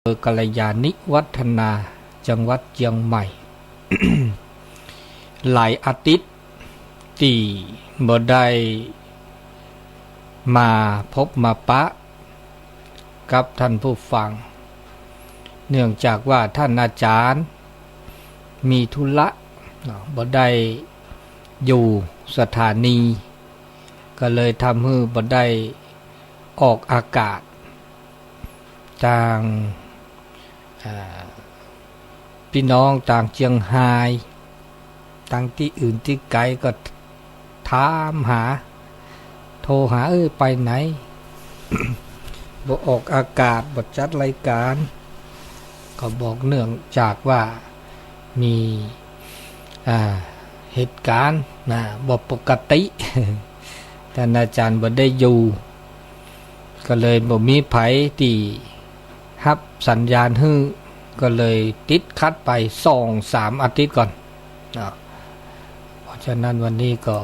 อำเภอกัลยาณิวัฒนา จังหวัดเชียงใหม่ หลายอาทิตย์ที่บ่ได้มาพบมาปะกับท่านผู้ฟัง เนื่องจากว่าท่านอาจารย์มีธุระ บ่ได้อยู่สถานี ก็เลยทำให้บ่ได้ออกอากาศ ต่าง อ่า พี่น้องต่างเชียงฮาย ต่างที่อื่นที่ไกลก็ถามหา โทรหา เออ ไปไหน บ่ออกอากาศ บ่จัดรายการ ก็บอกเนื่องจากว่ามี อ่า เหตุการณ์นะ บ่ปกติ ท่านอาจารย์บ่ได้อยู่ ก็เลยบ่มีไผที่ ฮับสัญญาณหื้อ ก็เลยติดขัดไปสองสามอาทิตย์ก่อน เนาะ เพราะฉะนั้นวันนี้ก็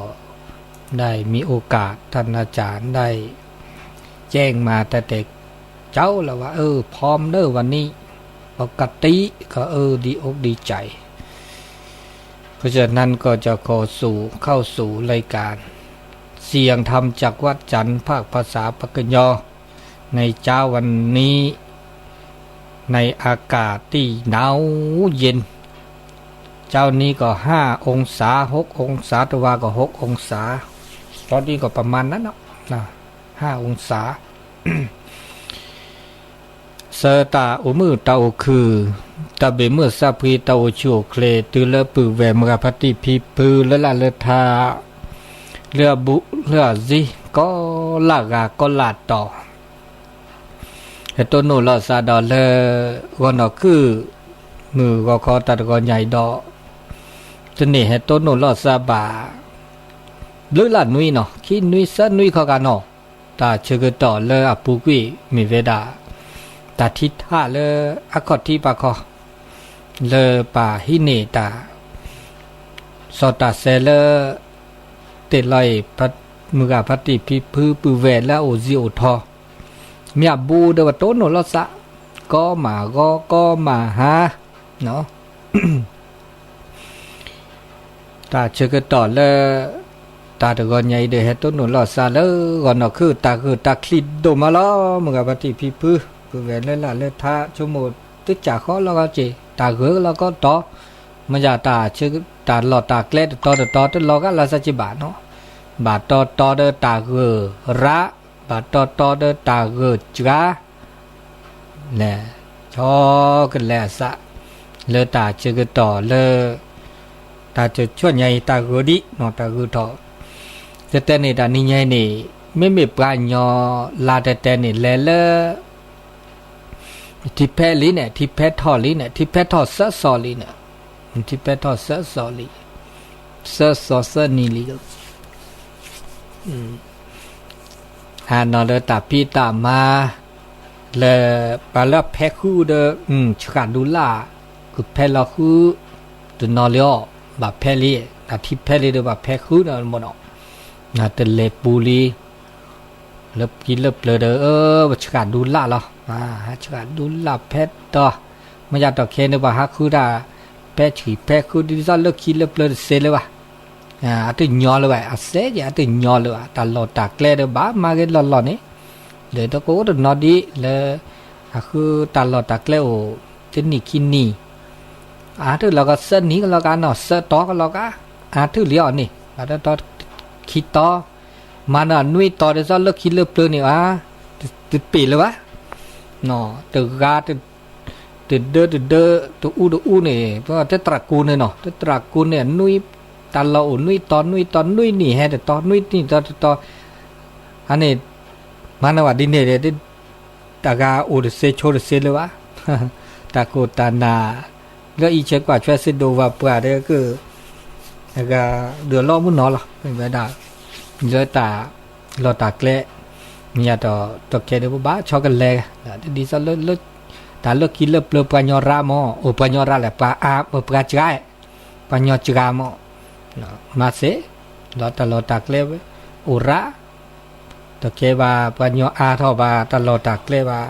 ได้มีโอกาส ท่านอาจารย์ได้แจ้งมาตั้งแต่เช้าแล้วว่า เออ พร้อมเด้อวันนี้ ปกติ ก็ เออ ดีอกดีใจ เพราะฉะนั้นก็จะขอสู่ เข้าสู่รายการเสียงธรรมจากวัดจันทร์ ภาคภาษาปากกยอ ในเช้าวันนี้ ในอากาศที่หนาวเย็น เช้านี้ก็ห้าองศา หกองศา ตะวาก็หกองศา ตอนนี้ก็ประมาณนั้นเนาะ นะ ห้าองศา ဆၢတၢ်အိၣ်မုာ်တၢ်အိၣ်ခုၣ် တၢ်ဘၣ်မုာ်စၢ်ဖှံတၢ်အိၣ်ဆူၣ်အိၣ်ချ့ တုၤလၢပုၢ်ဝဲၢ်မုၢ်ဂၤဖါတံၢ်ဖံဖု လၢလၢ်လၢထါ လၢအဘူးလၢအစံ ကိးလၢဂၤကိးလၢတီၤ ဟဲတိၢ်နီၣ်လိာ်သးဒီးလၢ ဂီၤနီၢ်ခုၣ် မုၢ်ဂီၤခီတၢ်တဂီၤညါအံၤဒီး တန့ၢ်ဟဲတိၢ်နီၣ်လိာ်သးဘၣ် ဘျုးလၢနွံနီၤ ခံနွံသၢနွံခီဂၤနီၤ တၢ်ဆၢကတီၢ်လၢအပူၤကွံာ်မ့ၢ်ဝဲဒၣ် တၢ်ထံထၣ်လၢအခီၣ်ထံးပာ်ခီ လၢပှၤဟံးန့ၢ်တၢ် စီၤတၢ်ဆဲးလၢ တ့ၢ်လီၤအံၤ မုၢ်ဂၤဖါတံၢ်ဖံဖုပုၢ်ဝဲၢ်လၢအအိၣ်စံာ်အိၣ်ထီ မ့ၢ်အဘူးဒီးပတိၢ်နီၣ်လိာ်သး ကိးမုၢ်ဂီၤကိးမုၢ်ဟါ တၢ်ဆၢကတီၢ်လၢ တၢ်တဂီၤညါအံၤဒီး ဟဲတိၢ်နီၣ်လိာ်သးလၢဂီၤနီၢ်ခုၣ် တၢ်ဂုာ်တၢ်ချံးဒိၣ်မးလီၤ မုၢ်ဂၤဖါတံၢ်ဖံဖု ပုၢ်ဝဲၢ်လၢလၢ်လၢထါ ဆိကမိၣ်တစၢ်ဃီလီၤဂီၤက့ၤ တၢ်ဂုာ်လီၤကီတီၤ မ့ၢ်ယၤတၢ်ဆၢ တၢ်လီၢ်တၢ်ကျဲတတီၤတတီၤ တလီၤဂာ်လၢ်စၢ်က့ၤဘၣ်နီၤ ဘၣ်တီတီဒီးတၢ်ဂုာ်ရး ဘၣ်တီတီဒီးတၢ်ဂုာ်စှၤ လဲၣ် ဆီကလဲၤအသး လၢတၢ်ဆၢကတီၢ်လၢ တၢ်ဆၢဆူညါအံၤ တၢ်ဂုာ်ဒံးနီၤ တၢ်ဂုာ်ထီၣ် တဲတဲန့ၣ် တၢ်နံၤညါအံၤန့ၣ် မ့မ့ၢ်ပှၤကညီလၢတဲတဲန့ၣ် လဲၤလၢ ထံဖဲလံန့ၣ် ထံဖဲထီၣ်လံန့ၣ် ထံဖဲထီၣ်စၢးစီၤလံန့ၣ် ထံဖဲထီၣ်စၢးစီၤလံ စၢးစီၤစၢးနံၤလံ အနီၢ်လၢတၢ်ဖံးတၢ်မၤ လၢပှၤလၢဖဲဃုဒီး ဆှၣ်ဒူလၣ် ကဖဲလီၤဃု တနီၤလံအီၤ ဘၣ်ဖဲလံ တၢ်ထံဖဲလံဒီးဘၣ်ဖဲဃုနီၤ တလဲၤပူၤလံ လၢခံလၢပျၢၤဒီး ပဆှၣ်ဒူလၣ်လီၤ ဆှၣ်ဒူလၣ်ဖဲတီၤ မ့ၢ်ယၤတီၢ်ခဲန့ၣ် ပှၤဟးဃုတၢ် ဖဲဆှံဖဲဃု ဒ်သိးလၢခံလၢပျၢၤတစဲးလၢၤဘၣ် အတညီလၢၤဘၣ် အစဲက့ၤ အတညီလၢၤဘၣ် တၢ်လီၢ်တၢ်ကျဲဒီး ဘၣ်မၤဂ့ၤလီၢ်လီၢ်န့ၣ် ဒီးတကအိၣ်တနီၤဒံးလၢ အဃုတၢ်လီၢ်တၢ်ကျဲအိၣ် တနံၣ်ခံနံၣ် အါထုၣ်လီၤကီး သၢနံၣ်ကလီၤကါနီၤ သၢတီကလီၤကါ အါထုၣ်လံအီၤန့ၣ် ဘၣ်တီတီ ခံတီ မၤနီၢ်နွံတီဒ်သိးလၢခံလၢပျၢၤန့ၣ်ဧါ တပ့ၤလၢၤဘၣ် တဂၤ တဒၢတဒၢ တအူတအူန့ၣ် ပတတြၢ်ကူန့ၣ်နီၤ တတြၢ်ကူန့ၣ် နွံ တၢ်လီၢ်အိၣ်နွံတီ နွံတီ နွံနံၣ်ဟဲတတီ နွံနံၣ်တီတတီ အန့ၣ် မၤနီၢ်ဘၣ်ဒ်န့ၣ်ဒီး တဂၤအိၣ်တစဲးဆိတစဲးလၢၤဘၣ် တၢ်ခိၣ်တၢ်နၢ် လၢအံးဆဲးကွၢ်ဆၢစ့ဒိးဝၤပှၢ်ဒီးက အဂၤဒုးအလီၢ်မုၢ်နီၤလီၤ မ့ၢ်ဝဲဒၣ် လၢတၢ်လီၢ်တၢ်ကျဲ မ့ၢ်ယၤဒီး တီၢ်ခဲဒီး ပဘၣ်ဆီကလဲၤ ဒ်သိးလၢ တၢ်လၢခံလၢပျၢၤ ပှၤညီရါမ့ၢ် အိၣ်ပှၤညီရါလဲၣ် ပှၤအါ ပှၤစှၤ ပှၤညီစှၤမ့ၢ် မၤစ့ၢ် လီၤတၢ်လီၢ်တၢ်ကျဲ အိၣ်ရါ တီၢ်ခဲဘၣ် ပှၤညီအါထီၣ်ဘၣ် တၢ်လီၢ်တၢ်ကျဲဘၣ်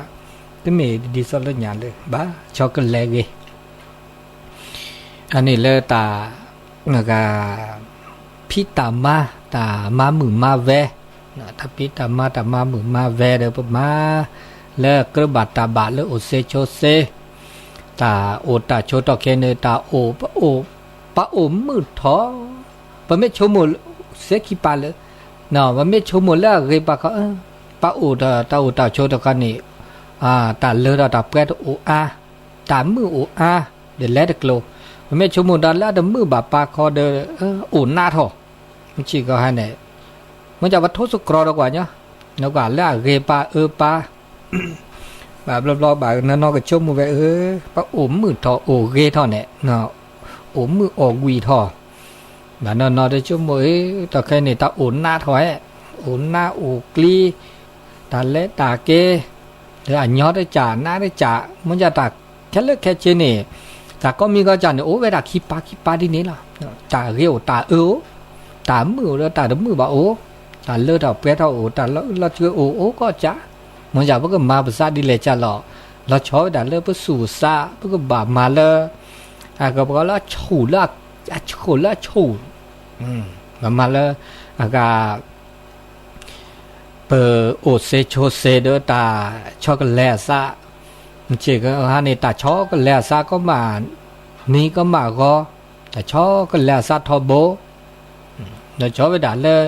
တမ့ၢ်ဒ်သိးလၢညါလၢၤဘၣ် ဆီကလဲဂ့ၤ အန့ၣ်လၢတၢ် ဂၤ ဖံးတၢ်မၤ တၢ်မၤမုာ်မၤဝဲ, တၢ်ဖံးတၢ်မၤ တၢ်မၤမုာ်မၤဝဲဒီး ပမၤလၢကြၢးဘၣ်တၢ်ဘၣ်လၢအိၣ်စ့ဆိစ့, တၢ်အိၣ်တၢ်ဆိးထီၣ်ခဲန့ၣ် တၢ်အိၣ် ပအိၣ် ပအိၣ်မုာ်ထီၣ်, ပမ့ၢ်ဆိကမိၣ်စ့ခံပာ်လၢ ပမ့ၢ်ဆိကမိၣ်လၢအဂ့ၤပာ်ခီ, ပအိၣ်တၢ်အိၣ်တၢ်ဆိးတခီန့ၣ် တၢ်လၢထီၣ်တၢ်ပှဲၤတအိၣ်အါ, တၢ်မုာ်အိၣ်အါ, ဒီးလဲၤတကျိၤ, ပမ့ၢ်ဆိကမိၣ်ဒီးလၢအတမုာ်ဘၣ်ပာ်ခီဒီး အိၣ်နးထီၣ်, မ့ၢ်ဆံးကီးဟါန့ၣ်, မ့ၢ်ကပထိစကြီဒီးကွၢ်ညီ, နကွၢ်လၢအဂ့ၤပာ်အၢပာ် ဘၣ်ဘျီဘျီဘၣ်နီၢ်နီၢ်ကဆိကမိၣ်ဝဲအၢ, ပအိၣ်မုာ်ထီၣ်အိၣ်ဂ့ၤထီၣ်န့ၣ်, အိၣ်မုာ်အိၣ်ဂံၢ်ထီၣ်, ဘၣ်နီၢ်နီၢ်တဆိကမိၣ်အၢ, တၢ်ခဲန့ၣ် တၢ်အိၣ်နးထီၣ်ဟဲ, အိၣ်နးအိၣ်ကျံ, တၢ်လဲၤတၢ်က့ၤ, ဒီးအညီတစၢ်နးတစၢ်, မ့ၢ်ကတၢ်ခဲလၢာ်ခဲဆ့န့ၣ်, တၢ်ကိးမံၤကိးကၢ်န့ၣ် အိၣ်ဝဲဒၣ်ခံပာ်ခံပာ်ဒ်န့ၣ်လီၤ. တၢ်ဂ့ၤအိၣ်တၢ်အၢအိၣ်, တၢ်မုာ်အိၣ်ဒီးတၢ်တမုာ်ဘၣ်အိၣ်, တၢ်လၢထီၣ်ပှဲၤထီၣ်အိၣ်, တၢ်လၢအုၣ်လီၤဆှၢအိၣ် အိၣ်ကိးကၢ်, မ့ၢ်ယၤပကမၤပသးဒ်လဲၣ်ကၢ်လီၤ, လီၤဆီဝဲဒၣ်လၢပသူၣ်ပသး ပကဘၣ်မၤလၢ အကပၤလၢအဆူၣ်လၢအဆူၣ်လၢအဆူၣ်, မၤမၤလၢ အဂၤ ပအိၣ်စ့ဆိစ့ဒီးတၢ်ဆီကလဲၤအသး, မ့ၢ်ဆံးကီးဟါန့ၣ် တၢ်ဆီကလဲၤအသးကီမး မံကီမးဂီၤ, တၢ်ဆီကလဲၤအသးထီဘိ, ဒီးဆီဝဲဒၣ်လၢ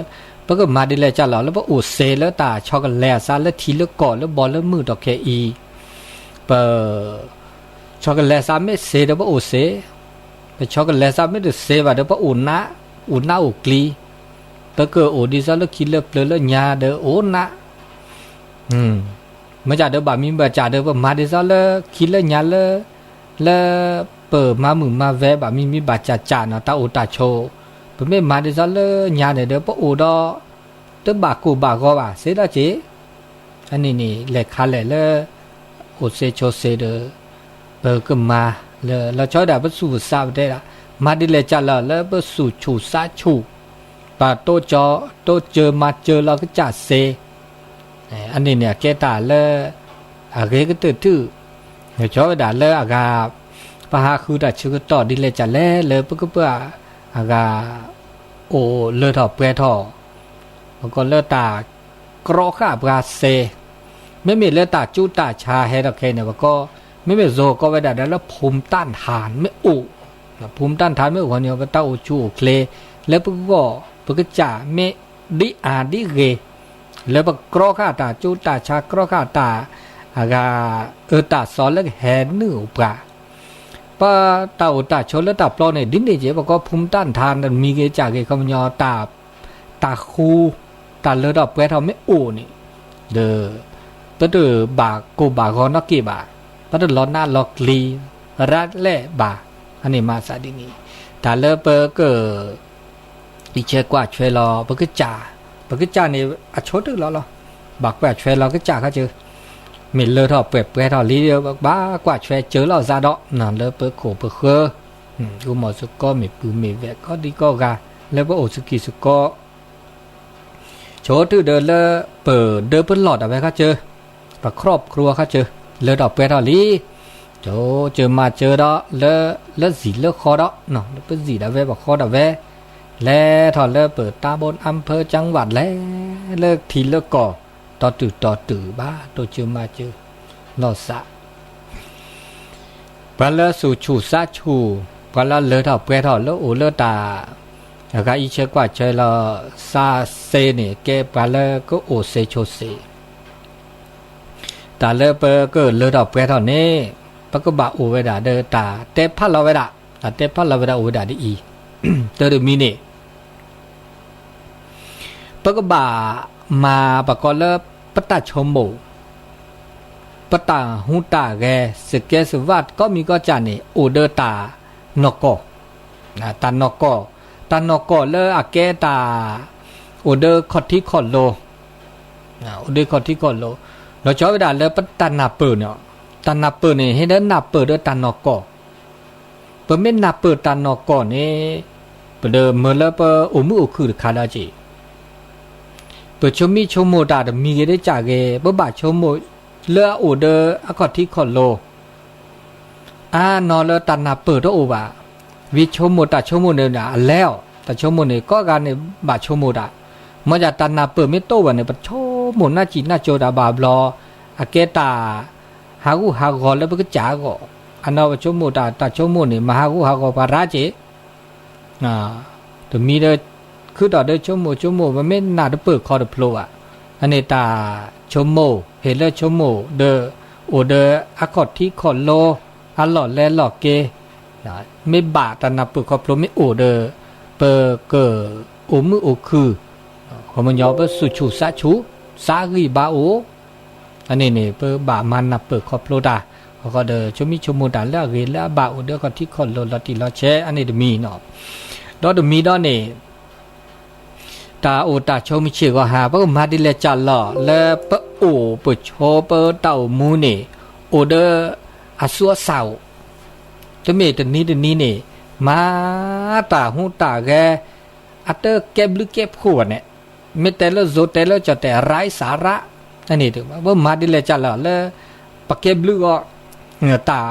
ပကမၤဒ်လဲၣ်ကၢ်လီၤ လၢပအိၣ်စ့လၢတၢ်ဆီကလဲၤအသးလၢထံလၢကီၢ်လၢဘီလၢမုၢ်ထီၣ်ခဲအံၤ, ပ ဆီကလဲၤသးမ့ၢ်စ့ဒီးပအိၣ်စ့, ပဆီကလဲၤသးမ့ၢ်တစ့ဘၣ်ဒီးပအိၣ်နး, အိၣ်နးအိၣ်ကျံ, ပကအိၣ်ဒ်သိးလၢခံလၢပျၢၤလၢညါဒီးအိၣ်နး, မ့ၢ်ကဒီးဘၣ်မံဘၣ်ကၢ်ဒီးပမၤဒ်သိးလၢခံလၢညါလၢ, လၢပမၤမုာ်မၤဝဲဘၣ်မံမံဘၣ်ကၢ်ကၢ်နီၤ တၢ်အိၣ်တၢ်ဆိး, ပမ့ၢ်မၤဒ်သိးလၢညါန့ၣ်ဒီးပအိၣ်ဒီး တဘၣ်ကိၢ်ဘၣ်ဂီၤဘၣ် စ့ဒီးက့ၤ, အန့ၣ်န့ၣ် လဲၤခးလဲၣ်လၢ အိၣ်စ့ဆိစ့ဒီး ပကမၤလၢ လီၤဆီဝဲဒၣ်ပသူၣ်ပသးပတဲဒၣ်, မၤဒ်လဲၣ်ကၢ်လီၤလၢပသူၣ်ဆူၣ်သးဆူၣ်, ပှၤတိကၠီ, တိစၢၤမၤစၢၤလီၤကစၢ်စ့, အန့ၣ်န့ၣ် အကဲတၢ်လၢ အဂ့ၤကတၢၢ်ထူၣ်, လီၤဆီဝဲဒၣ်လၢအဂၤ ပဟးဃုတၢ်ဆၢကတီၢ်ဒ်လဲၣ်ကၢ်လဲၣ်လၢပကပၢၢ်အဂၤ အိၣ်လၢထီၣ်ပှဲၤထီၣ်, ပကီးလၢတၢ်ကြီဃာ်ပှၤစ့, မ့မ့ၢ်လၢတၢ်ကၠူတၢ်ဆါဟဲထီၣ်ခဲအံၤန့ၣ် ပကီး, မ့မ့ၢ်ယိၤကီးဝဲဒၣ်ဒီးလၢ ภูมิต้านทาน မ့ၢ်အိၣ်, ภูมิต้านทาน မ့ၢ်အိၣ်ဂီၢ်န့ၣ် ပတၢ်အိၣ်ဆူၣ်အိၣ်ချ့ လၢပဂီၢ် ပကစၢ်မ့ၢ်ဒ်အါဒ်ဂ့ၤ, လၢပကြီဃာ်တၢ်ကၠူတၢ်ဆါကြီဃာ်တၢ် အဂၤ အၢတၢ်သီလၢကဟဲနုာ်အိၣ်ပှၤ ပတၢ်အိၣ်တၢ်ဆိးလၢတၢ်ပျီန့ၣ် ဒ်န့ၣ်က့ၤ ပကီး ภูมิต้านทาน တမံၤဂ့ၤကၢ်ဂ့ၤ ခီပညီ တၢ်ဃူ တၢ်လၢထီၣ်ပှဲၤထီၣ်မ့ၢ်အိၣ်န့ၣ်, ဒီး ပတဘၣ်ကိၢ်ဘၣ်ဂီၤနီတက့ၢ်ဘၣ်, ပတလီၤနးလီၤကျံၤ ရးလဲၣ်ဘၣ်, အန့ၣ်မၤသးဒ်န့ၣ်, တၢ်လၢပက အံးဆဲးကွၢ်ဆွဲလီၤ ပကစၢ်, ပကစၢ်န့ၣ် အဆိကတၢၢ်လီၤလီၤ, ဘၣ်ကွၢ်ဆွဲလီၤကစၢ်ခီကၢ, မ့ၢ်လၢထီၣ်ပှဲၤပှဲၤထီၣ်လံ ဘၣ်ကွၢ်ဆွဲစၢၤလီၤသးဒီး လၢပခိၣ်ပဃၢၤ, အိၣ်မီၤစ့ၢ်ကီး မ့ၢ်ပုၢ်မ့ၢ်ဝဲၢ် ကီဒံကီဂၤ လၢပအိၣ်စကံၢ်စကီး ဆိကတၢၢ်ဒီးလၢပဒၢပလီၢ်တၢ်ဝဲခီကၢ, ပ ครอบครัว ခီကၢ, လၢထီၣ်ပှဲၤထီၣ်လံ, ကၠိကၢမၤစၢၤဒီး လၢ လၢစံာ်လၢဃီဒီး လၢပစံာ်ဒၣ်ဝဲပဃီဒၣ်ဝဲ, လဲၤထီၣ်လၢပ ตำบล อำเภอ จังหวัด လဲၤလၢထံးလၢကီၢ် တီတုၤတီတုၤဘၣ် တိစၢၤမၤစၢၤ လီၤသး ပှၤလၢသူၣ်ဆူၣ်သးဆူၣ်, ပှၤလၢလၢထီၣ်ပှဲၤထီၣ်လၢအိၣ်လၢတၢ် အဂၤအံးဆဲးကွၢ်ဆဲးလီၤ သးစ့န့ၣ် ကဲပှၤလၢကအိၣ်စ့ဆိစ့, တၢ်လၢပကလၢထီၣ်ပှဲၤထီၣ်န့ၣ် ပကဘၣ်အိၣ်ဝဲဒၣ်ဒီးတၢ်တဲဖးလီၤဝဲဒၣ်, တၢ်တဲဖးလီၤဝဲဒၣ်အိၣ်ဝဲဒၣ်ဒ်အံၤ, တၢ်တမံၤန့ၣ် ပကဘၣ်မၤပကိးလၢ ပတၢ်ဆိကမိၣ်, ပတၢ်ဟူးတၢ်ဂဲၤ စကဲစဝၣ် ကိးမံၤကိးကၢ်န့ၣ် အိၣ်ဒီးတၢ်နီၢ်ကီၢ်, တၢ်နီၢ်ကီၢ်, တၢ်နီၢ်ကီၢ်လၢအကဲတၢ် အိၣ်ဒီးခီၣ်ထံးခီၣ်လိၤ, အိၣ်ဒီးခီၣ်ထံးခီၣ်လိၤ, လီၤဆီဝဲဒၣ်လၢပတၢ်နၢ်ပၢၢ်န့ၣ်, တၢ်နၢ်ပၢၢ်န့ၣ် ဟ့ၣ်ဒီးနၢ်ပၢၢ်ဒီးတၢ်နီၢ်ကီၢ် ပမ့ၢ်နၢ်ပၢၢ်တၢ်နီၢ်ကီၢ်န့ၣ် ပဒီးမၢလၢပအိၣ်မုာ်အိၣ်ခုၣ်တခါဒီးက့ၤ, ပဆိမိၣ်ဆိကမိၣ်တၢ်တမံၤဂ့ၤဒ်ကၢ်ဂ့ၤ ပဘၣ်ဆိကမိၣ် လၢအအိၣ်ဒီးအခီၣ်ထံးခီၣ်လိၤ အါနီၤလၢတၢ်နၢ်ပၢၢ်တအိၣ်ဘၣ်. ဝံၤဆိကမိၣ်တၢ်ဆိကမိၣ်န့ၣ်အလဲၢ်အီၤ, တၢ်ဆိကမိၣ်န့ၣ် ကိးဂၤန့ၣ်ဘၣ်ဆိကမိၣ်တၢ်, မ်ယတၢ်နၢ်ပၢၢ်မ့ၢ်တအိၣ်ဘၣ်န့ၣ် ပဆိကမိၣ်နၢ်စံၣ်နၢ်ကၠိတၢ်ဘၣ်ဘျီ, အကဲတၢ်ဟးဂူာ်ဟးဂီၤလၢပကစၢ်အဂီၢ်, အနီၤပဆိကမိၣ်တၢ် တၢ်ဆိကမိၣ်န့ၣ် မၤဟးဂူာ်ဟးဂီၤပှၤရၣ်က့ၤ တမံၤဒီး ခုထီၣ်ဒီးဆိကမိၣ်ဆိကမိၣ် ပမ့ၢ်နၢ်တပၢၢ်ခီတဖျိဘၣ်, အန့ၣ်တၢ်ဆိကမိၣ် ဟ့ၣ်လၢဆိကမိၣ်ဒီး အိၣ်ဒီးအခီၣ်ထံးခီၣ်လိၤ အလီၢ်လဲၤလီၢ်က့ၤ, မ့ၢ်ဘၣ်တၢ်နၢ်ပၢၢ်ခီဖျိမ့ၢ်အိၣ်ဒီး ပကအိၣ်မုာ်အိၣ်ခုၣ်, ခီပညီပသူၣ်ဆူၣ်သးဆူၣ် သးဂံၢ်ဘါအိၣ် အန့ၣ်န့ၣ် ပဘၣ်မၤနၢ်ပၢၢ်ခီဖျိတၢ်, အဃိဒီး ဆိကမိၣ်ဆိကမိၣ်တၢ်လၢအဂ့ၤလၢအဘၣ်အိၣ်ဒီးအခီၣ်ထံးခီၣ်လိၤလီၤတံၢ်လီၤဆဲး အန့ၣ်တမံၤနီၤ, ဒီးတမံၤဒီးန့ၣ် တၢ်အိၣ်တၢ်ဆိးမုၢ်ဆ့ၣ်ဂီၤဟါ ပကမၤဒ်လဲၣ်ကၢ်လီၤ လၢပအိၣ်ပဆိးပတၢ်အိၣ်မူန့ၣ် အိၣ်ဒီးအသူအစၢ်အိၣ်, တမ့ၢ်တနံၤတနံၤန့ၣ် မၤတၢ်ဟူးတၢ်ဂဲၤ အတကဲဘျုးကဲဖှိၣ်ဘၣ်န့ၣ်, မ့ၢ်တဲလၢ ဇို တဲလၢ ကၠီၣ်တဲၣ် ရၣ်စၢ်ရၣ်, အန့ၣ် ပမၤဒ်လဲၣ်ကၢ်လီၤလၢ ပကဲဘျုးဂီၢ် တၢ်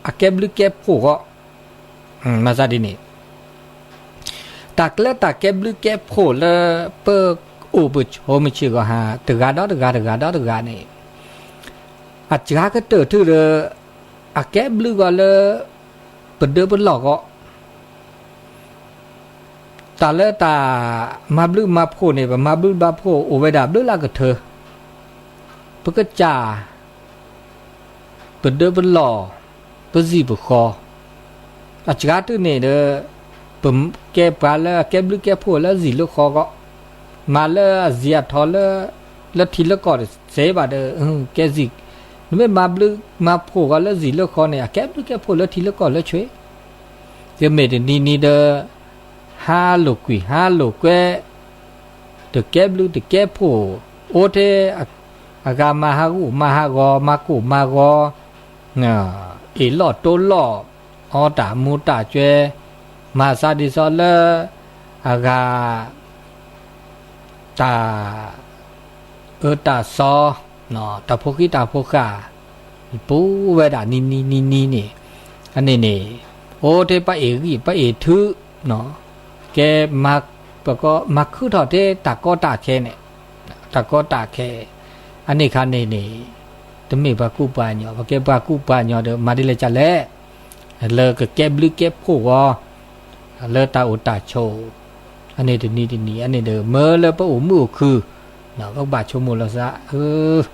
အကဲဘျုးကဲဖှိၣ်ဂီၢ်, မၤစၢ်ဒ်န့ၣ် တၢ်ကျဲတၢ်ကဲဘျုးကဲဖှိၣ်လၢ ပအိၣ်ပဆိးမုၢ်ဆ့ၣ်ဂီၤဟါ တဂၤဒီးတဂၤ တဂၤဒီးတဂၤန့ၣ် အစှၤကတၢၢ်ထံၣ်ဒီး အကဲဘျုးဂီၢ်လၢ ပဒၢပလီၢ်ဂီၢ် တၢ်လၢတၢ်မၤဘျုးမၤဖှိၣ်န့ၣ် ပမၤဘျုးမၤဖှိၣ်အိၣ်ဝဲဒၣ်ဘျုးလၢကထၢ ပကစၢ် ပဒၢပလီၢ် ပစံာ်ပဃီၤ, အစှၤတုၤန့ၣ်ဒီး ပကဲပှၤလၢအကဲဘျုးကဲဖှိၣ်လၢစံာ်လၢဃီဂီၢ်, မၤလၢအစံာ်အထီလၢ လၢထံလၢကီၢ်တစဲးဘၣ်ဒီး ကဲစံာ်, နမ့ၢ်မၤဘျုးမၤဖှိၣ်ဂီၤလၢစံာ်လၢဃီန့ၣ် အကဲဘျုးကဲဖှိၣ်လၢထံလၢကီၢ်လၢဆွ့, တမ့ၢ်တနံၤနံၤဒီး ဟးလိာ်ကွံာ်ဟးလိာ်ကွဲ တကဲဘျုးတကဲဖှိၣ် အိၣ်ထဲ အဂၤမၤဟးဂူာ်မၤဟးဂီၤ မၤကိၢ်မၤဂီၤ အ့ၣ်လီၢ်တိလီၢ် အီတၢ်မူၤတၢ်ကွဲ မၤစၢ်ဒ်သိးလၢ အဂၤ တၢ် အၢတၢ်သီ တၢ်ဖိဃံတၢ်ဖိဃၢ် ပူၤဝဲဒၣ်နံၤနံၤနံၤနံၤန့ၣ်, အန့ၣ်န့ၣ် အိၣ်ထဲပှၤအ့ၣ်ဂံၢ်ပှၤအ့ၣ်ထု ကဲ မၤခုထီၣ်ထဲတၢ်ကီတၢ်ခဲန့ၣ်, တၢ်ကီတၢ်ခဲ အန့ၣ်ခါန့ၣ်န့ၣ် တမ့ၢ်ပှၤကူပှၤကညီ ပကဲပှၤကူပှၤကညီဒီး မၤဒ်လဲၣ်ကၢ်လဲၣ် လၢကကဲဘျုးကဲဖှိၣ်ဂီၤ လၢတၢ်အိၣ်တၢ်ဆိး အန့ၣ်တနံၤတနံၤ အန့ၣ်ဒီး မၢလၢပအိၣ်မုာ်အိၣ်ခုၣ် ပကဘၣ်ဆိကမိၣ်လီၤသး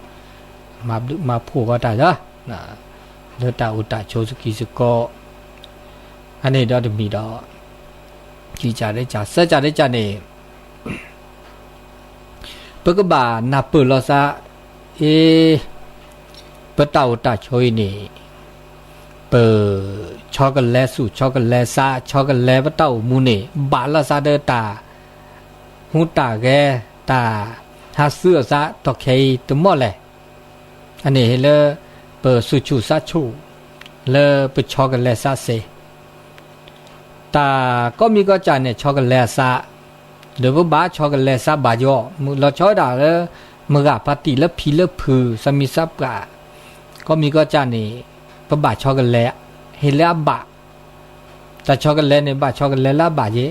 မၤဘျုးမၤဖှိၣ်ဂီၤတၢ်လၢ လၢတၢ်အိၣ်တၢ်ဆိးစကံစကီး အန့ၣ်ဒီးတမံၤဒီး ကစၢ်ဒ်ကၢ် သၢကၢ်ဒ်ကၢ်န့ၣ် ပကဘၣ်နၢ်ပၢၢ်လီၤသး အ့ ပတၢ်အိၣ်တၢ်ဆိးအံၤန့ၣ် ပဆီကလဲၤသူၣ်ဆီကလဲၤသး ဆီကလဲၤပတၢ်အိၣ်မူန့ၣ် ဘၣ်လီၤသးဒီးတၢ်ဟူးတၢ်ဂဲၤ တၢ်ဟးသုးအသး တီၢ်ခဲအံၤတမီၢ်လဲၣ်. အန့ၣ်ဟ့ၣ်လၢ ပသူၣ်ဆူၣ်သးဆူၣ် လၢပဆီကလဲၤသးစ့ၢ် တၢ်ကိးမံၤကိးကၢ်န့ၣ် ဆီကလဲၤအသး ဒီးပဘၣ်ဆီကလဲၤသးဘၣ်ယိၣ် လီၤဆီဒၣ်တၢ်လၢ မုၢ်ဂၢ်ဖါတံၢ်လၢဖံလၢဖု သးမံသးပှၢ် ကိးမံၤကိးကၢ်န့ၣ် ပဘၣ်ဆီကလဲၤ ဟ့ၣ်လၢအဘၣ် တၢ်ဆီကလဲၤန့ၣ် ဘၣ်ဆီကလဲၤလၢအဘၣ်ယဲ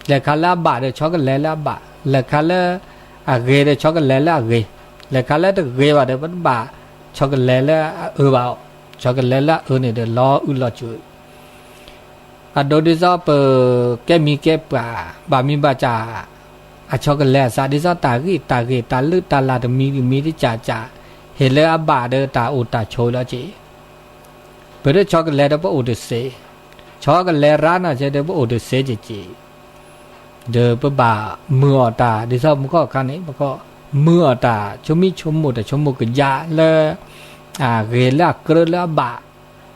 လဲၤခါလၢအဘၣ်ဒီး ဆီကလဲၤလၢအဘၣ်, လဲၤခါလၢအဂ့ၤဒီး ဆီကလဲၤလၢအဂ့ၤ, လဲၤခါလၢတဂ့ၤဘၣ်ဒီး ပတဘၣ်ဆီကလဲၤလၢအအၢဘၣ်အီၤ, ဆီကလဲၤလၢအအၢန့ၣ်ဒီး လီၤအုၣ်လီၤစူၤ အဒိဒ်သိးပကဲမံၤကဲပှၢ် ဘၣ်မံၤဘၣ်စၢ် အဆီကလဲၤအသး ဒ်သိးတၢ်ဂံၢ်တၢ်ဂ့ၤ တၢ်လုၢ်တၢ်လၢ်တမံၤဂံၢ်မံၤတကၢ်ကၢ် ဟ့ၣ်လၢအဘၣ်ဒီးတၢ်အိၣ်တၢ်ဆိးလီၤက့ၤ ပတဆီကလဲၤဒီးပအိၣ်တသ့, ဆီကလဲၤရၢ်နီၢ်ကဲဒီးပအိၣ်တသ့က့ၤက့ၤ ဒီးပဘၣ်မုာ်အီၣ်တၢ် ဒ်သိးမုၢ်ခီၣ်ခါန့ၣ် ပကမုာ်အီၣ်တၢ် ဆိမိၣ်ဆိကမိၣ်တၢ်ဆိကမိၣ်ကယၢ်လၢ အဂ့ၤလၢအကြၢးလၢအဘၣ်,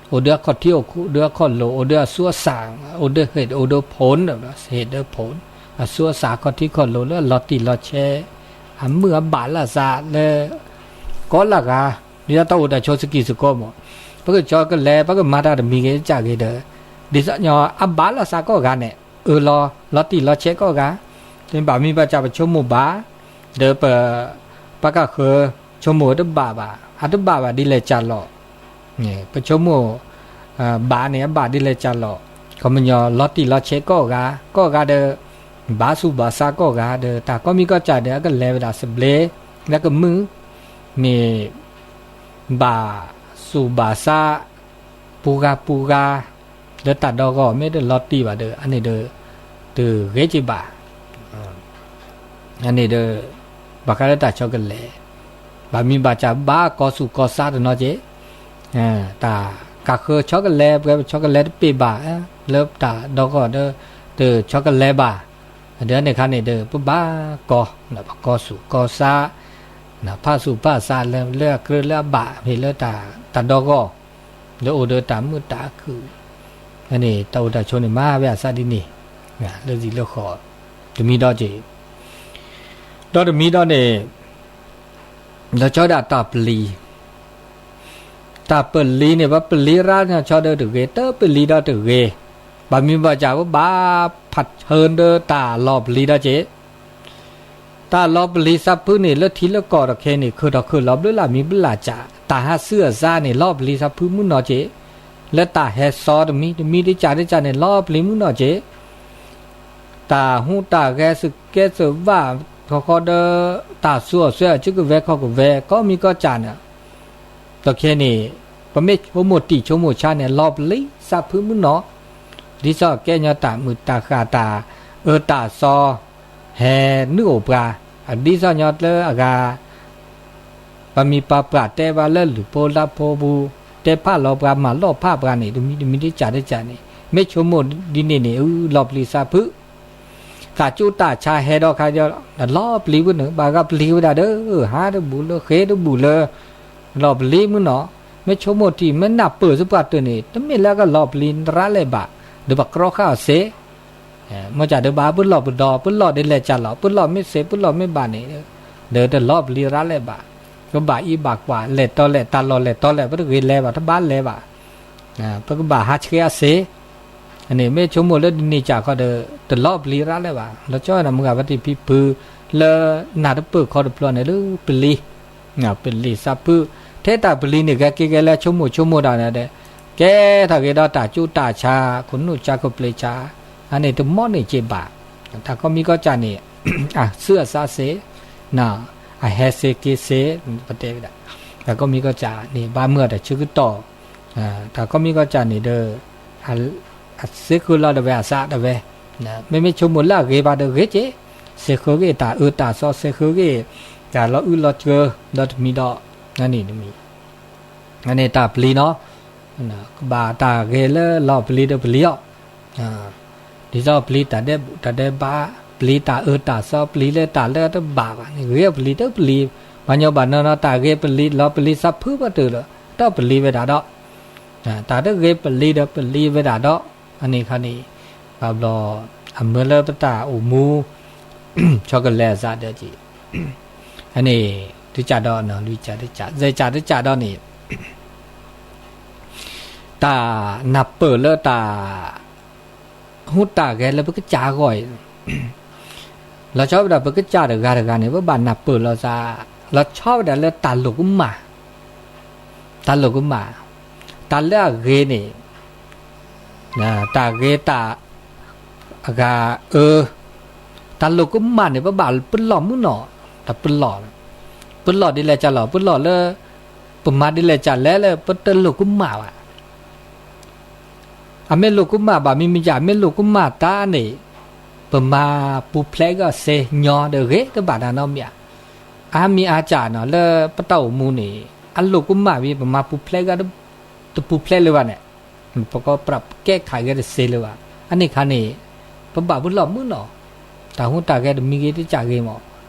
အိၣ်ဒီးအခီၣ်ထံးအိၣ်ခိၣ် အိၣ်ဒီးအခီၣ်လိၤ အိၣ်ဒီးအသူအသၣ် အိၣ်ဒီးဟ့ၣ် အိၣ်ဒီးဖိၣ် ဟ့ၣ်ဒီးဖိၣ် အသူအသၣ်အခီၣ်ထံးခီၣ်လိၤလၢအလီၤတံၢ်လီၤဆဲး အမုာ်အဘၣ်လၢအသးလၢ ကိးလၢဂၤ ဒ်သိးတၢ်အိၣ်တၢ်ဆိးစကံၢ်စကီးမး ပကဆီကလဲၤ ပကမၤတၢ်တမံၤဂ့ၤတကၢ်ဂ့ၤဒီး ဒ်သိးညီအဘၣ်လၢသးကိးဂၤန့ၣ် အၢၣ်လီၤ လီၤတံၢ်လီၤဆဲးကိးဂၤ ဘၣ်မံၤဘၣ်စၢ်ပဆိကမိၣ်ဘၣ် ဒီးပ ပကဃၢၤ ဆိကမိၣ်တဘၣ်ဘၣ်, အတဘၣ်ဘၣ်ဒ်လဲၣ်ကၢ်လီၤ, ပဆိကမိၣ် ဘၣ်န့ၣ် အဘၣ်ဒ်လဲၣ်ကၢ်လီၤ, ခီပညီလီၤတံၢ်လီၤဆဲးကိးဂၤ, ကိးဂၤဒီး ဘၣ်ဆူးဘၣ်ဆါကိးဂၤဒီး တၢ်ကိးမံၤကိးကၢ်ဒီး အကလဲၤဝဲဒၣ်စဘျ့ လၢကမုာ် မ့ၢ် ဘၣ်ဆူးဘၣ်ဆါ ပူၤဂၤပူၤဂၤ လၢတၢ်ဒီဂီၢ် မ့ၢ်တလီၤတံၢ်ဘၣ်ဒီး အန့ၣ်ဒီး တဂ့ၤက့ၤဘၣ်, အန့ၣ်ဒီး ဘၣ်ဃးလၢတၢ်ဆီကလဲၤ, ဘၣ်မံၤဘၣ်ကၢ်ဘၣ်ကီၤဆူးကီၤဆါတနီၤက့ၤ, တၢ်ကးဃၢဆီကလဲၤ ပှဲၤပဆီကလဲၤတပ့ၤဘၣ်, လၢတၢ်ဒီဂီၢ်ဒီး တဆီကလဲၤဘၣ်, ဒီးန့ၣ်ခါန့ၣ်ဒီး ပဘၣ်ကီၤ, ပကီၤဆူးကီၤဆါ, ဖးဆူးဖးဆါလၢ လၢအကြၢးလၢအဘၣ် မ့ၢ်လၢတၢ်ဒီဂီၢ် လၢအိၣ်ဒီးတၢ်မုာ်တၢ်ခုၣ်, န့ၣ် တၢ်အိၣ်တၢ်ဆိးန့ၣ် မၤဝဲအသးဒ်န့ၣ်, လၢသံၣ်လၢဃီ တမံၤဒီးက့ၤ, ဒီးတမံၤဒီးန့ၣ် လီၤဆီဒၣ်တၢ်ပျံၤ, တၢ်ပလံၤန့ၣ် ပပလံၤရၣ်န့ၣ်ဆီဒီးတဂ့ၤ, တပလံၤဒီးတဂ့ၤ, ဘၣ်မံၤဘၣ်ကၢ် ပဘၣ်ဖးထၢဒီးတၢ်လီၤပျံၤဒီးက့ၤ တၢ်လီၤပျံၤသးဖုန့ၣ် လၢထံလၢကီၢ်တခီန့ၣ် ခုၣ်ထီၣ်ခုၣ်လီၤဘျုးလၢ်မံၤဘျုးလၢ်ကၢ်, တၢ်ဟးဆူးအစါန့ၣ် လီၤပျံၤသးဖုမုၢ်နီၢ်က့ၤ, လၢတၢ်ဟဲစီတမံၤ တမံၤတကၢ်တကၢ်န့ၣ် လီၤပျံၤမုၢ်နီၢ်က့ၤ, တၢ်ဟူးတၢ်ဂဲၤ စူၢ်ကဲစူၢ်ဘၣ် ခီဃီဒီး တၢ်ဆူးအီၣ်ဆူးအီ ကုကဝဲၤခီၣ်ကဝဲၤ ကိးမံၤကိးကၢ်န့ၣ် တခီန့ၣ် ပမ့ၢ်ဆိကမိၣ်တံၢ်ဆိကမိၣ်ဆါန့ၣ် လီၤပျံၤသးဖုမုၢ်နီၢ်, ဒ်သိးကဲညီတၢ်မုာ်တၢ်ဃၣ် တၢ်အၢတၢ်သီ ဟဲနုာ်အိၣ်ပှၤ, ဒ်သိးညီလၢအဂၤ ပှၤမံၤပှၤပှၢ်တဲဘၣ်လၢလုၢ်ဖိလါဖိပူၤ တဲဖးလီၤပှၤမၤလီၢ်ဖးပှၤန့ၣ် တမံၤတမံၤတကၢ်တကၢ်န့ၣ် မ့ၢ်ဆိကမိၣ်ဒ်န့ၣ်န့ၣ် အၢ လီၤပျံၤသးဖု တၢ်ကၠူတၢ်ဆါဟဲဒီးခါဒီး လီၤပျံၤဝဲန့ၣ် ဘၣ်ဂၤပျံၤဝဲဒၣ်ဒီး ဟးတဘူၣ်လၢဃ့တဘူၣ်လၢ လီၤပျံၤမုၢ်နီၢ်, မ့ၢ်ဆိကမိၣ်ထံ မ့ၢ်နၢ်ပၢၢ်ဆူပှၤတၢၢ်န့ၣ် တမ့ၢ်လၢကလီၤပျံၤရၣ်လဲာ်ဘၣ်, ဒီးပကြၢးဃာ်အီၤစ့ၢ်, မ့ၢ်ကဒီးဘၣ်ပလီၢ်ပဒီ ပလီၢ်ဒ်လဲၣ်ကၢ်လီၤ ပလီၢ်မ့ၢ်စ့ၢ် ပလီၢ်မ့ၢ်ဘၣ်န့ၣ်, ဒီးတလီၤပျံၤရၣ်လဲာ်ဘၣ်, ပဘၣ်အံးဘၣ်ကွၢ် လဲၤတီလဲၤ တၢ်လီၢ်လဲၤတီလဲၤ ပတဂ့ၤလဲၤဘၣ် တဘၣ်လဲၤဘၣ် ပကဘၣ်ဟးဆှဲးအီၤစ့ၢ်, န့ၣ်မ့ၢ်ဆိကမိၣ်လၢဒ်န့ၣ်ကၢ်ခီဒီး တလီၤပျံၤရၣ်လဲာ်ဘၣ်, လီၤဆီဝဲဒၣ်မုၢ်ဂၤပှၤတံၢ်ဖံဖု လၢနၢ်တပၢၢ်ခီတဖျၢၣ်န့ၣ် လၢပျံၤ, ပျံၤသးဖု, ထဲတၢ်ပျံၤန့ၣ် ဂဲၤက့ၤဂဲၤလဲၤဆိကမိၣ်ဆိကမိၣ်ဒၣ်န့ၣ်ဒီး ကဲထီၣ်က့ၤဒီးတၢ်ကၠူတၢ်ဆါ ခိၣ်နူာ်ဆါခိၣ်ပျံၤဆါ, အန့ၣ်တမီၢ်န့ၢ်က့ၤဘၣ်, တၢ်ကိးမံၤကိးကၢ်န့ၣ် အဆူးအစါစ့ၢ်, အဟဲစ့ၢ်က့ၤစ့ၢ်, ပတဲဝဲဒၣ်, တၢ်ကိးမံၤကိးကၢ်န့ၣ် ဘၣ်မုာ်အတၢ်ဆၢကတီၢ်, တၢ်ကိးမံၤကိးကၢ်န့ၣ်ဒီး အစ့ၢ်ဃၢလီၤတဝဲအစးတဝဲ, မ့မ့ၢ်ဆိကမိၣ်လၢအဂ့ၤဘၣ်ဒီးဂ့ၤက့ၤ, စ့ၢ်ဃၢက့ၤတၢ်အၢတၢ်သီ စ့ၢ်ဃၢက့ၤ တၢ်လီၤအုလီၤကၢ ဒီးတမံၤဒီး, န့ၣ်တမံၤ, န့ၣ်တၢ်ပျံၤနီၤ, ကဘၣ်တၢ်ဂ့ၤလၢလီၤပျံၤဒီးပျံၤအီၤ, ဒ်သိးပျံၤတၢ်ဒဲးဘူးတၢ်ဒဲးဘး ပျံၤတၢ်အၢတၢ်သီ ပျံၤလၢတၢ်လၢတဘၣ်ဘၣ်န့ၣ် ဂ့ၤပျံၤတပျံၤ, ပှၤညီဘၣ်နီၢ်နီၢ် တၢ်ဂ့ၤပလံၤ လီၤပလံၤသးဖုပှၤတၢၢ်လီၤ တပလံၤဝဲဒၣ်ဒီး, တၢ်တဂ့ၤပလံၤဒီးပလံၤဝဲဒၣ်ဒီး, အန့ၣ်ခါန့ၣ်, ဘၣ်ဘျီ, အမၢလၢပတၢ်အိၣ်မူ, ဆီကလဲၤအစးဒီးက့ၤ, အန့ၣ်, တကးဒီး လွံၢ်ကးတကး သၢကးတကးဒီးန့ၣ် တၢ်နၢ်ပၢၢ်လၢတၢ် ဟူးတၢ်ဂဲၤလၢပကစၢ်အဂီၢ်အံၤ, လီၤဆီဝဲဒၣ်ပကစၢ်တဂၤတဂၤန့ၣ် ပဘၣ်နၢ်ပၢၢ်လီၤသး, လီၤဆီဝဲဒၣ်လၢတၢ်လိာ်ကမၣ်, တၢ်လိာ်ကမၣ်, တၢ်လၢအဂ့ၤန့ၣ်, တၢ်ဂ့ၤတၢ် အဂၤအၢ, တၢ်လိာ်ကမၣ်န့ၣ် ပဘၣ်ပလီၢ်မုၢ်နီၢ်, တၢ်ပလီၢ်, ပလီၢ်ဒ်လဲၣ်ကၢ်လီၤ ပလီၢ်လၢ, ပမၤဒ်လဲၣ်ကၢ်လဲၣ်လၢပတလိာ်ကမၣ်ဘၣ်, အမ့ၢ်လိာ်ကမၣ်ဘၣ်မံၤမံၤကၢ် မ့ၢ်လိာ်ကမၣ်တၢ်န့ၣ်, ပမၤပူၤဖျဲးဂီၢ်စ့ၢ်ညီဒီးဂ့ၤတဘၣ်တၢ်နီတမံၤဧါ, အါမံၤအါကၢ်နီၤ လၢပတၢ်အိၣ်မူန့ၣ် အလိာ်ကမၣ်ဝံၤ ပမၤပူၤဖျဲးဂီၢ် တပူၤဖျဲးလၢၤဘၣ်န့ၣ်, ပကပြးကဲခးဂဲၤတစ့လၢၤဘၣ်, အန့ၣ်ခါန့ၣ်, ပဘၣ်ပလီၢ်မုၢ်နီၢ်, တၢ်ဟူးတၢ်ဂဲၤတမံၤဂ့ၤတကၢ်ဂ့ၤမး,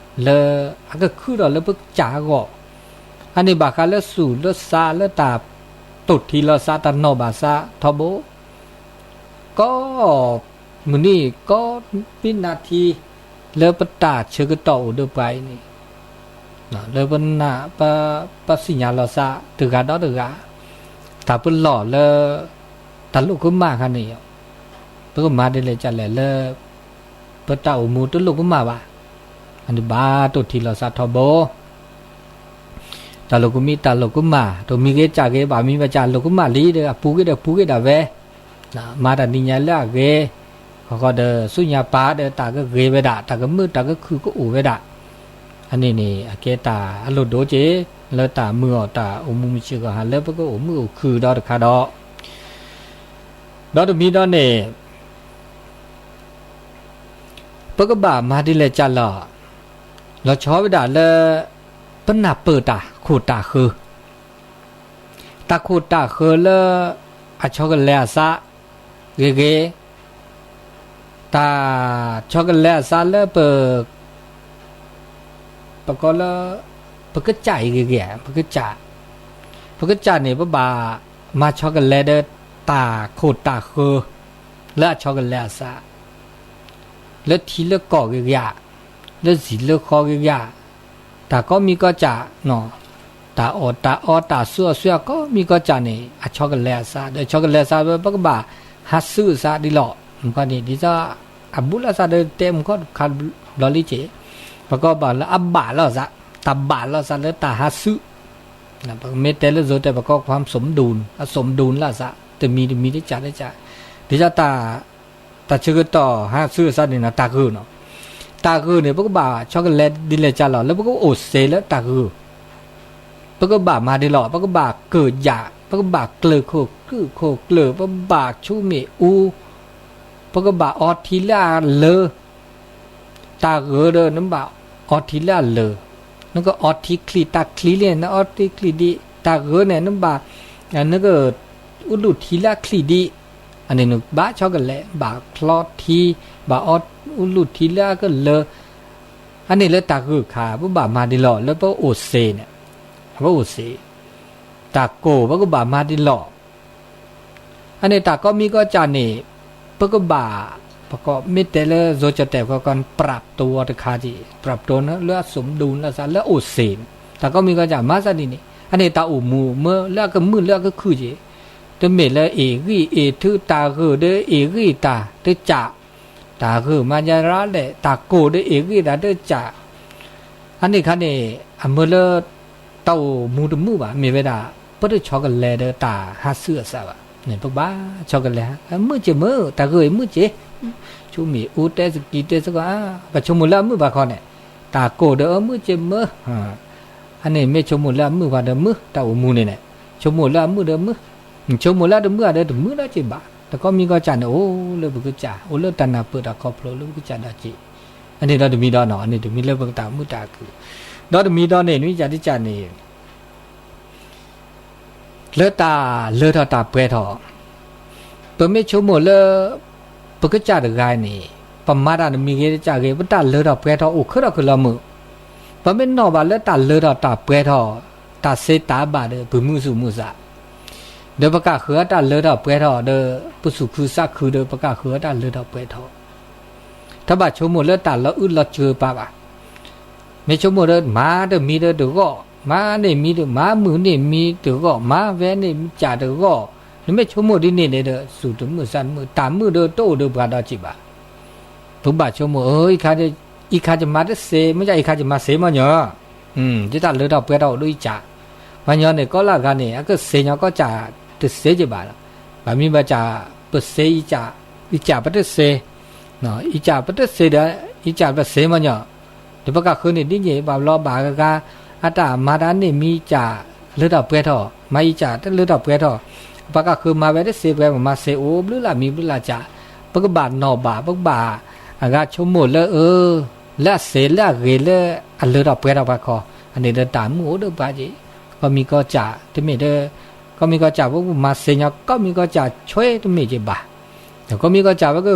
လၢအကခုၣ်ထီၣ်လၢပကစၢ်အဂီၢ်, အန့ၣ်ဘၣ်ဃးလၢဆူးလၢစါလၢတၢ်တိာ်ထံလီၤသးတၢ်နီၢ်ဘၣ်သးထီဘိ ကိးမုၢ်နံၤ ကိးဝံနၣ်ထံ လၢပတၢ်ဆၢကတီၢ်အိၣ်ဒီးပှၤအံၤန့ၣ်, လၢပနၢ် ပသ့ၣ်ညါလီၤသးတဂၤဒီးတဂၤ, တၢ်ပလီၢ်လၢ တၢ်လိာ်ကမၣ်ခါန့ၣ်, ပကမၤဒ်လဲၣ်ကၢ်လဲၣ်လၢ ပတၢ်အိၣ်မူတလိာ်ကမၣ်ဘၣ်, အန့ၣ်ဘၣ်တိာ်ထံလီၤသးထီဘိ တၢ်လိာ်ကမံ တၢ်လိာ်ကမၣ် တမံၤဂ့ၤကၢ်ဂ့ၤ ဘၣ်မံၤဘၣ်ကၢ်လိာ်ကမၣ်လံဒီး အပူၤဂ့ၤဒီးပူၤဂ့ၤဒၣ်ဝဲ, မၤတၢ်နံၤညါလၢအဂ့ၤ, ဃီဃီဒီးဆူညါပၢ်ဒီးတၢ်ကဂ့ၤဝဲဒၣ် တၢ်ကမုာ်တၢ်ကခုၣ်ကအိၣ်ဝဲဒၣ်, အန့ၣ်န့ၣ် အကဲတၢ်အလိၣ်ဒိၣ်က့ၤ လၢတၢ်မုာ်အီၣ်တၢ်အိၣ်မူမုၢ်ဆ့ၣ်ဂီၢ်ဟါလၢပကအိၣ်မုာ်အိၣ်ခုၣ်ဒီးတခါဒီး ဒီးတမံၤဒီးန့ၣ် ပကဘၣ်မၤဒ်လဲၣ်ကၢ်လီၤ, လီၤဆီဝဲဒၣ်လၢ ပနၢ်ပၢၢ်တၢ်ခိၣ်တၢ်ဃၢၤ, တၢ်ခိၣ်တၢ်ဃၢၤလၢ အဆီကလဲအသးဂ့ၤဂ့ၤ, တၢ်ဆီကလဲအသးလၢပ ပကိးလၢ ပကစၢ်အံၤဂ့ၤဂ့ၤ ပကစၢ်, ပကစၢ်န့ၣ် ပဘၣ်မၤဆီကလဲဒီးတၢ်ခိၣ်တၢ်ဃၢၤ လၢအဆီကလဲအသး, လၢထံလၢကီၢ်ဂ့ၤဂ့ၤ, လၢစံၣ်လၢဃီဂ့ၤဂ့ၤ, တၢ်ကိးမံၤကိးစၢ်, တၢ်အီၣ်တၢ်အီတၢ်သူအီၤသူအကိးမံၤကိးစၢ်န့ၣ် အဆီကလဲအသး ဒီးဆီကလဲအသး ပကဘၣ်ဟးသုးအသးဒ်လီၤ. မ့ၢ်န့ၣ် ဒ်သိး အဘူးလိာ်သးဒီးတဲမူခိၣ်တခါဘျီလံက့ၤ, ပကိးဘၣ်လၢအဘၣ်လိာ်သး, တၢ်ဘၣ်လိာ်သးလၢတၢ်ဟးသုး, ပမ့ၢ်တဲလၢယိၤတဲ ပကိးကွၢ် အစူၣ်မဒူၣ်လိာ်သး တမံၤတမံၤတကၢ်တကၢ်, ဒ်သိး တၢ်ဆၢကတီၢ်ဟးသုးအသးန့ၣ်နီၤ တၢ်ဂုာ်နီၤ, တၢ်ဂုာ်န့ၣ် ပကဘၣ်ဆီကလဲဒ်လဲၣ်ကၢ်လီၤ လၢပကအိၣ်သ့လၢတၢ်ဂုာ်, ပကဘၣ်မၤဒ်လီၤ ပကဘၣ်ကၢၣ်ယၣ် ပကဘၣ်ကျၢၢ်ခိၣ်ကျၢၢ်ခိၣ်ကျၢၢ် ပဘၣ်ဆူမဲာ်အူ, ပကဘၣ်အီထံလၢအလၢ တၢ်ဂုာ်ဒီး နဘၣ်အီထံလၢအလၢာ်, နကအီထံချံတၢ်ချံလံ နအီထံချံဒံး, တၢ်ဂုာ်န့ၣ် နဘၣ် နကအူလူၣ်ထံလၢအချံဒံး, အန့ၣ်နဘၣ်ဆီကလဲ ဘၣ်ချီထံ, ဘၣ်အီအူလူၣ်ထံလၢအကလၢာ်, အန့ၣ်လၢတၢ်ဂုာ်ခါ ပဘၣ်မၤဒ်လီၤ လၢပအိၣ်သ့န့ၣ်, ပအိၣ်သ့, တၢ်ကိၢ် ပကဘၣ်မၤဒ်လီၤ အန့ၣ်တၢ်ကိးမံၤကိးစၢ်န့ၣ် ပကဘၣ် ပကိးမ့ၢ်တဲလၢယိၤကတဲာ် ပကိး ပြးပတီၢ်တခါက့ၤ ပြးပတီၢ်လၢအစူၣ်မဒူၣ်လိာ်သးလၢအအိၣ်သ့န့ၣ် တၢ်ကိးမံၤကိးစၢ် မၤသးဒ်န့ၣ် အန့ၣ်တၢ်အိၣ်မူမ့ၢ်လၢအကမုာ်လၢအကခုၣ်က့ၤ တမ့ၢ်လၢအ့ၣ်ဂံၢ်အ့ၣ်ထု တၢ်ဂုာ်ဒီးအ့ၣ်ဂံၢ်တၢ်တကၢ် တၢ်ဂုာ်မၤယၤရၤလဲၣ် တၢ်ကိၢ်ဒီးအ့ၣ်ဂံၢ်တၢ်တကၢ် အန့ၣ်ခါန့ၣ် အမ့ၢ်လၢ တၢ်အိၣ်မူတမုာ်ဘၣ် မ့ၢ်ဝဲဒၣ် ပတဆီကလဲဒီးတၢ်ဟးသုးအသးဘၣ်. ပကဘၣ်ဆီကလဲ မုာ်က့ၤမုာ် တၢ်ဂုာ်အံၤမုာ်က့ၤ ဆိမိၣ်အူတဲသကံးတဲသကိး ပဆိကမိၣ်လၢအမုာ်ဘၣ်ခီန့ၣ် တၢ်ကိၢ်ဒီးအမုာ်က့ၤမုာ် အန့ၣ်မ့ၢ်ဆိကမိၣ်လၢအမုာ်ဘၣ်ဒီးမုာ် တၢ်အိၣ်မူန့ၣ်န့ၣ် ဆိကမိၣ်လၢအမုာ်ဒီးမုာ် ဆိကမိၣ်လၢအတမုာ်ဒီးတမုာ်ဒီးက့ၤဘၣ်. တၢ်ကိးမံၤကိးစၢ်န့ၣ် အိၣ်လၢပကစၢ် အိၣ်လၢတၢ်နၢ်ပၢၢ်တၢ်ခီဖျိလၢပကစၢ်ဒီးက့ၤ အန့ၣ်ဒီးတမံၤဒီးနီၤ အန့ၣ်တမံၤလၢပကတၢ်မုာ်တၢ်ခုၣ် ဒီးတမံၤဒီးန့ၣ် နွံကစၢ်တကစၢ်န့ၣ် လၢတၢ်လၢထီၣ်တၢ်ပှဲၤထီၣ် ပမ့ၢ်ဆိကမိၣ်လၢ ပကစၢ်တဂၤန့ၣ် ပမၤတၢ်တမံၤဂ့ၤတကၢ်ဂ့ၤ ပတၢ်လၢထီၣ်ပှဲၤထီၣ်အိၣ်ခဲထီၣ်ခဲလၢာ်မုာ် ပမ့ၢ်နီၣ်ဘၣ်လၢတၢ်လၢထီၣ်တၢ်ပှဲၤထီၣ် တၢ်သ့တၢ်ဘၣ်ဒီး ပမုာ်သူၣ်မုာ်သး ဒီးပကဃုအတၢ်လၢထီၣ်ပှဲၤထီၣ်ဒီး ပသူၣ်ခုသးခုဒီး ပကဃုအတၢ်လၢထီၣ်ပှဲၤထီၣ် တဘၣ်ဆိကမိၣ်လၢတၢ်လီၤအုၣ်လီၤစၢၤပာ်ဘၣ်. မ့ၢ်ဆိကမိၣ်ဒီး မၤတမံၤဒီးတဂီၢ်, မၤန့ၢ်မံၤတ မၤမုာ်န့ၢ်မံၤတဂီၢ်, မၤဝဲန့ၢ်မံၤကၢ်တဂီၢ်, နမ့ၢ်ဆိကမိၣ်ဒ်န့ၣ်န့ၣ်ဒီး သူၣ်တမုာ်သးတမုာ်, တၢ်မုာ်ဒီးတအိၣ်ဒီးပှၤဒီးက့ၤဘၣ်. ပဘၣ်ဆိကမိၣ် အံၤခါယမၤတသ့, မ့ၢ်ယအံၤခါယမၤသ့မီၢ်ညီ, ယတၢ်လၢထီၣ်ပှဲၤထီၣ်အိၣ်ဒီးယကၢ်, မီၢ်ညီန့ၣ် ကီလၢအဂၤန့ၣ် အကသ့ညီကီၢ်ကၢ်တသ့က့ၤဘၣ်လီၤ. ဘၣ်မံၤဘၣ်ကၢ် ပသ့ ယကၢ်ပတသ့ ယကၢ်ပတသ့ဒီး ယကၢ်ပသ့မီၢ်ညီ, ဒီးပကဃုန့ၣ်ဒ်န့ၣ် ဘၣ်ဘျီဘၣ်ဂၤ အတၢ်မၤတၢ်န့ၢ်မံၤကၢ်လၢထီၣ်ပှဲၤထီၣ်, မၤအံၤကၢ်တလၢထီၣ်ပှဲၤထီၣ်, ပကဃုမၤဝဲတသ့ပှဲၤ ပမၤသ့အိၣ်ဘျုးလၢ်မံၤဘျုးလၢ်ကၢ်, ပကဘၣ်နီၣ်ဘၣ် ပကဘၣ်အဂၤဆိကမိၣ်လၢအၢ လၢအသ့လၢအဂ့ၤလၢအလၢထီၣ်ပှဲၤထီၣ်ပှၤခီ, အန့ၣ်ဒီးတၢ်မုာ်အိၣ်ဒီးပှၤက့ၤ, ကီၢ်မံၤကီၢ်ကၢ်တမ့ၢ်ဒီး ကီၢ်မံၤကီၢ်ကၢ် ပကမၤသ့ညီကီၢ်မံၤကီၢ်ကၢ်ဆွဲတမ့ၢ်က့ၤဘၣ်. ကီၢ်မံၤကီၢ်ကၢ်ဝဲက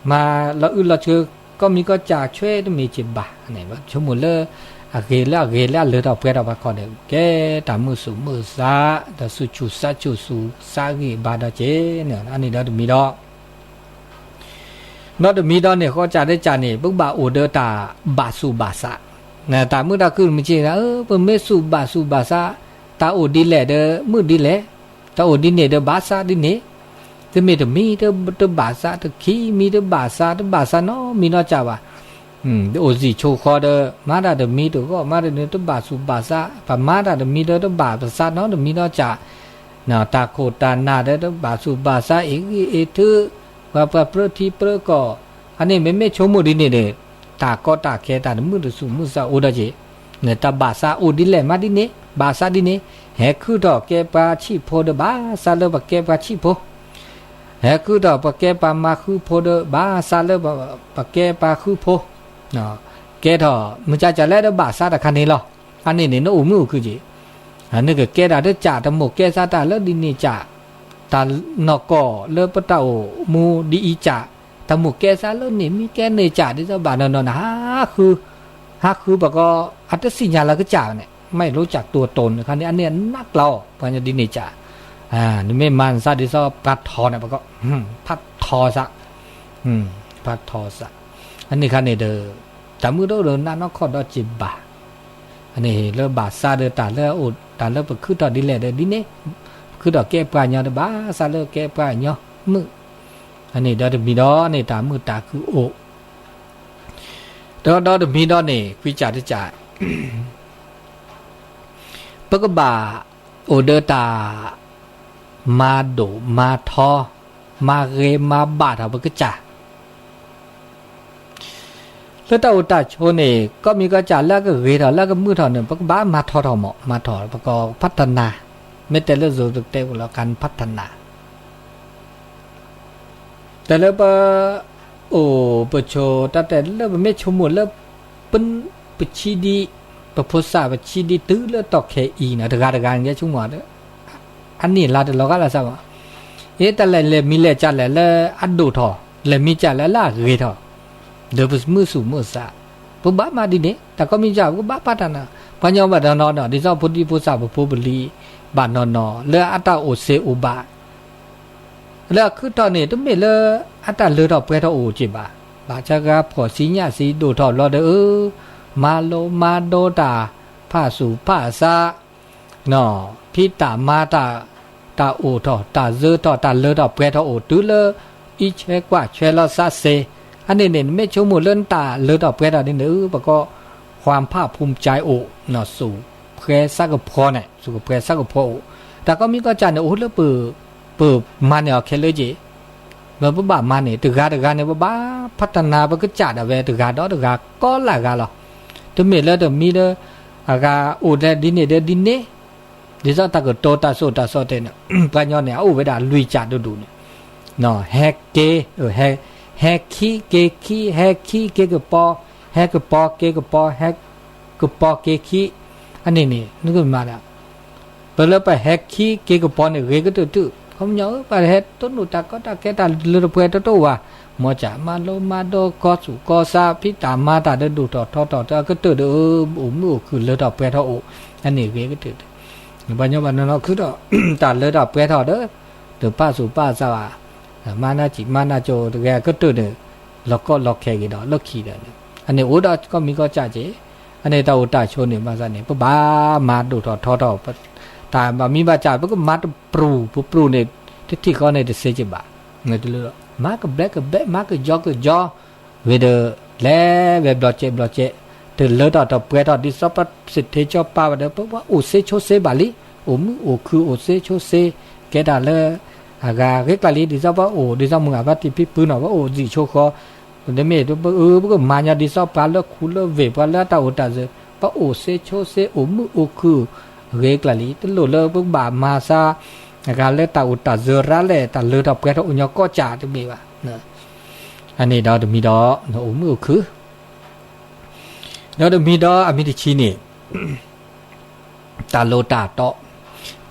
မၤလီၤအုၣ်လီၤဆှၢ ကီၢ်မံၤကီၢ်ကၢ်ဆွဲတမ့ၢ်က့ၤဘၣ်န့ၣ် ဆိကမိၣ်လၢအဂ့ၤလၢအလၢထီၣ်ပှဲၤထီၣ်ပှၤခီဒီး ကဲတၢ်မုာ်သူၣ်မုာ်သး ဒီးသူၣ်ဆူၣ်သးဆူၣ်သူၣ်သးဂံၢ်ဘါဒီးက့ၤန့ၣ် အန့ၣ်ဒီးတမံၤဒီး ဒီးတမံၤဒီးန့ၣ် ဃီကၢ်ဒဲကၢ်န့ၣ် ပကဘၣ်အိၣ်ဒီးတၢ်ဘၣ်သူၣ်ဘၣ်သး, တၢ်မုာ်တၢ်ခုၣ်မ့ၢ်က့ၤ ပမ့ၢ်သူၣ်ဘၣ်သူၣ်ဘၣ်သး, တၢ်အိၣ်ဒ်လဲၣ်ဒီးမုာ်ဒ်လဲၣ်, တၢ်အိၣ်ဒ်န့ၣ်ဒီးဘၣ်သးဒ်န့ၣ်, တမ့ၢ်တမံၤတဘၣ်သး တခံမံၤတဘၣ်သး တဘၣ်သးနီတမံၤနီတကၢ်ဘၣ်. အိၣ်စံၣ်ဆိဃီဒီး မၤတၢ်တမံၤတဂီၢ် မၤတၢ်တမံၤတဘၣ်ဆူၣ်ဘၣ်ဆါ, ပမၤတၢ်တမံၤဒီးတဘၣ်ပသးနီတမံၤနီကၠး, တၢ်ခိၣ်တၢ်နၢ်ဒီးတဘၣ်ဆူၣ်ဘၣ်ဆါ အ့ၣ်ဂံၢ်အ့ၣ်ထု, ပှၤပှၤပြၢထံပြၢကီၢ်, အန့ၣ်မ့မ့ၢ်ဆိကမိၣ်ဒ်န့ၣ်ဒီး တၢ်ကီတၢ်ခဲတၢ်တမုာ်တဆူၣ်မုာ်သးအိၣ်ဒီးက့ၤ, တၢ်ဘၣ်ဆါအိၣ်ဒ်လဲၣ်မးဒ်န့ၣ် ဘၣ်ဆါဒ်န့ၣ်, ဟဲခုထီၣ်ကဲပှၤဆံးဖိဒီးဘၣ်ဆါလၢပကဲပှၤဆံးဖိ ဟဲခုထီၣ်ပကဲပှၤမၤဃုဖိဒီး ဘၣ်ဆါလၢပကဲပှၤဃုဖိ, ကဲထီၣ်မုၢ်ကၢကၢလဲၣ်ဒီးဘၣ်ဆါတခါန့ၣ်လီၤ. အန့ၣ်န့ၣ် နအိၣ်မုာ်အိၣ်ခုက့ၤ, နကကဲတၢ်တကၢ် တမိၣ်ကဲစါတၢ်လၢဒ်န့ၣ်ကၢ်, တၢ်နီၢ်ကီၢ်လၢပတၢ်အိၣ်မူဒ်အံၤကၢ်, တမိၣ်ကဲစါလၢန့ၣ်မ့ၢ်ကဲန့ၣ်ကၢ် ဒ်သိးဘၣ်နီၢ်နီၢ်န့ၣ် ဟးဃု, ဟးဃုပကီ အတသ့ၣ်ညါလၢကစၢ်န့ၣ် မ့ၢ်လိစၢ်တိၤတိၤန့ၣ်ခါန့ၣ် အန့ၣ်အနးကျါအီၤ ပှၤညီဒ်န့ၣ်ကၢ်, နမ့ၢ်မၤနသးဒ်သိးပှၤထီၣ်န့ၣ် ပကီ ဖးထီစး, ဖးထီစး, အန့ၣ်ခါန့ၣ်ဒီး တၢ်မုာ်တအိၣ်ဒီးနးနီၢ်ခီၣ်ဒီးက့ၤဘၣ်, အန့ၣ်လၢဘၣ်ဆါဒီးတၢ်လၢအိၣ်တၢ်လၢပခုထီၣ်ဒ်လဲၣ်ဒီးဒ်န့ၣ်, ပခုထီၣ်ကဲပှၤညီဒီးဘၣ်ဆါလၢကဲပှၤညီမုာ်, အန့ၣ်ဒီးတမံၤဒီးန့ၣ် တၢ်မုာ်တၢ်ခုအိၣ် ဒီးဒီးတမံၤဒီးန့ၣ် ကွံကၢ်တကၢ်, ပကဘၣ်အိၣ်ဒီးတၢ်မၤဒိၣ်မၤထီ, မၤဂ့ၤမၤဘၣ်ထီၣ်ပကစၢ်, လၢတၢ်အိၣ်တၢ်ဆိးန့ၣ် ကီၢ်မံၤကီၢ်ကၢ်လၢအကဂ့ၤထီၣ်လၢအကမုာ်ထီၣ်န့ၣ် ပကဘၣ်မၤထီထီၣ်မး မၤထီၣ် ပကီၢ်ဖးတနၤ, မ့ၢ်တဲလၢ စိၤတကတဲပူၤလီၤ ကၢ်ဖးတနၤ တၢ်လၢပအိၣ်ပဆိး တၢ်တဲလၢပမ့ၢ်ဆိကမိၣ်လၢ ပဆံဒံ, ပဖိသၣ်ပဆံဒံတုၤလၢတီၢ်ခဲအံၤန့ၣ် တဂၤတဂၤန့ၣ် ယဆိကမိၣ် အန့ၢ်လါတလီၤဂာ်လၢၤစၢ်ဘၣ်, အ့ တၢ်လဲၤလဲၤမံၤလဲၤကၢ်လဲၣ်လၢအဒိၣ်ထီၣ် လဲၤမံၤကၢ်လဲၣ်လၢအဂ့ၤထီၣ်, ဒီးပမုာ်ဆူၣ်မုာ်သး, ပဘၣ်မၤဒ်န့ၣ် တၢ်ကီၢ်မံၤကၢ် ပကဘၣ်ဖးတနၤ, ပှၤညီဘၣ်နီၢ်နီၢ်ဒီး ဒ်သိးဖိဒံဖိသၣ်ပဖိပလံၤ ဘၣ်နီၢ်နီၢ် လၢအတၢ်အိၣ်စ့အိၣ်ဘၣ် လၢအခုထီၣ်န့ၣ် တမ့ၢ်လၢအတၢ်လၢထီၣ်ပှဲၤထီၣ်အိၣ်က့ၤဘၣ်, ဘၣ်ဆၣ်ဂၤဖှီၣ်ဆံညၣ်ဆံဒိၣ်ထီၣ်ဘျီဒီး အၢ မၤလိမၤဒိတၢ် ဖးဆူၣ်ဖးဆါ, ဖံးတၢ်မၤတၢ်, တၢ်အိၣ်ထီၣ် တၢ်စၢထီၣ် တၢ်လၢထီၣ်ပှဲၤထီၣ်အိၣ်တုၤလၢ အံးဆဲကွၢ်ဆဲလီၤစးစ့, အန့ၣ်န့ၣ် နမ့ၢ်ဆိကမိၣ်လၢနတၢ်လၢထီၣ်ပှဲၤထီၣ်ဒ်န့ၣ် ပကီၢ် ความภาคภูมิใจ အိၣ်, စူၣ်ဖှဲဆၢကဖီန့ၣ် စူၣ်ကဖှဲဆၢကဖီအိၣ်, တၢ်ကီၢ်မံၤကီၢ်ကၢ်န့ၣ် အိၣ်လၢပ ပမၤန့ၢ်အီၤခဲလၢာ်က့ၤ, ပဘၣ်မၤန့ၢ် တဂၤတဂၤန့ၣ် ပဘၣ်ဖးတနၤ ပကစၢ်ဒၣ်ဝဲတဂၤဒီးတဂၤ ကီလၢ်ဂၤလီၤ, တမ့ၢ်လၢတမံၤဒီး အဂၤအိၣ်ဒ်န့ၣ်ဒီးဒ်န့ၣ်, ဒ်သိးတၢ်ကတိၤတၢ်စိၣ်တၢ်စီတဲန့ၣ် ပှၤညီန့ၣ် အအိၣ်ဝဲဒၣ်လွံၢ်ကၢ်ဒိၣ်ဒိၣ်န့ၣ်, ဟဲက့ၤ, ဟဲခံက့ၤခံ, ဟဲခံက့ၤကပီၤ, ဟဲကပီၤက့ၤကပီၤ, ဟဲကပီၤက့ၤခံ, အန့ၣ်န့ၣ် နကမၤဒၣ် ပလၢပဟဲခံက့ၤကပီၤန့ၣ် ဂ့ၤကတၢၢ်တုၤ, ခီပညီ ပှၤဟဲတိၢ်နီၣ်တၢ်ကီတၢ်ခဲတၢ်လၢထီၣ်ပှဲၤထီၣ်တအိၣ်ဘၣ်, မ်ကၢ်မၤလိမၤဒိကီၢ်ဆူၣ်ကီၢ်ဆါ ဖံးတၢ်မၤတၢ်ဒီးဒိၣ်ထီၣ်ထီထီၣ်တၢ်အကတၢၢ်ဒီး အိၣ်မုာ်အိၣ်ခုၣ်လၢထီၣ်ပှဲၤထီၣ်အိၣ်, အန့ၣ်ဂ့ၤကတၢၢ်, ပှၤညီဘၣ်နီၢ်နီၢ်ခုထီၣ် တၢ်လၢထီၣ်ပှဲၤထီၣ်ဒီး တဖးဆူၣ်ဖးဆါဘၣ်, မၤနၢ်စံၣ်မၤနၢ်ကၠိတဂ့ၤ အကတၢၢ်န့ၣ် လီၤကီလီၤခဲဂ့ၤဒီးလၢခံဒီးန့ၣ်, အန့ၣ်အိၣ်ဒီးကီၢ်မံၤကီၢ်ကၢ်က့ၤ, အန့ၣ်တၢ်အိၣ်တၢ်ဆိးန့ၣ် ဘၣ်ဆၣ်န့ၣ် ပဘၣ်မၤဒိၣ်ထီၣ်ထီထီၣ်, တၢ်ဘၣ်မံၤဘၣ်ကၢ် ပကမၤတပျုၢ် ပပျုၢ်န့ၣ် တထံၣ်ဃီန့ၣ်တစ့က့ၤဘၣ်, မၤကဘျဲကဘျဲ မၤကယီကယီ, ဝံၤဒီး လဲၤဝဲဘျီကဲဘျီကဲ, တလၢထီၣ်တပှဲၤထီၣ်ဒ်သိးပစံးထီၣ်ပာ်ဝဲဒီး ပဘၣ်အိၣ်စ့ဆိစ့ဘၣ်လံ, အိၣ်မုာ်အိၣ်ခုၣ်အိၣ်စ့ဆိစ့, ကဲတၢ်လၢ အဂၤဂ့ၤကျါလံ ဒ်သိးပအိၣ် ဒ်သိးမုၢ်ဂၤဖါတံၢ်ဖံဖုနီၤ ပအိၣ်စံၣ်ဆိဃီ, တမ့ၢ် ပကမၤညီဒ်သိးပှၤလၢခူလၢဝ့ၢ် ပှၤလၢအတၢ်အိၣ်တၢ်စၢၤ, ပအိၣ်စ့ဆိစ့ အိၣ်မုာ်အိၣ်ခုၣ် ဂ့ၤကျါလံ, တလိၣ်လၢပကဘၣ်မၤစါ အဂၤလၢတၢ်အိၣ်တၢ်စၢၤရၤလဲၣ် တၢ်လၢထီၣ်ပှဲၤထီၣ်အိၣ်ညီကီၢ်ကၢ်တမ့ၢ်ဘၣ်, အန့ၣ်ဒီးတမံၤဒီး အိၣ်မုာ်အိၣ်ခုၣ်, ဒီးတမံၤဒီးအမံၤတဆံန့ၣ် တၢ်လိၤတၢ်တီ,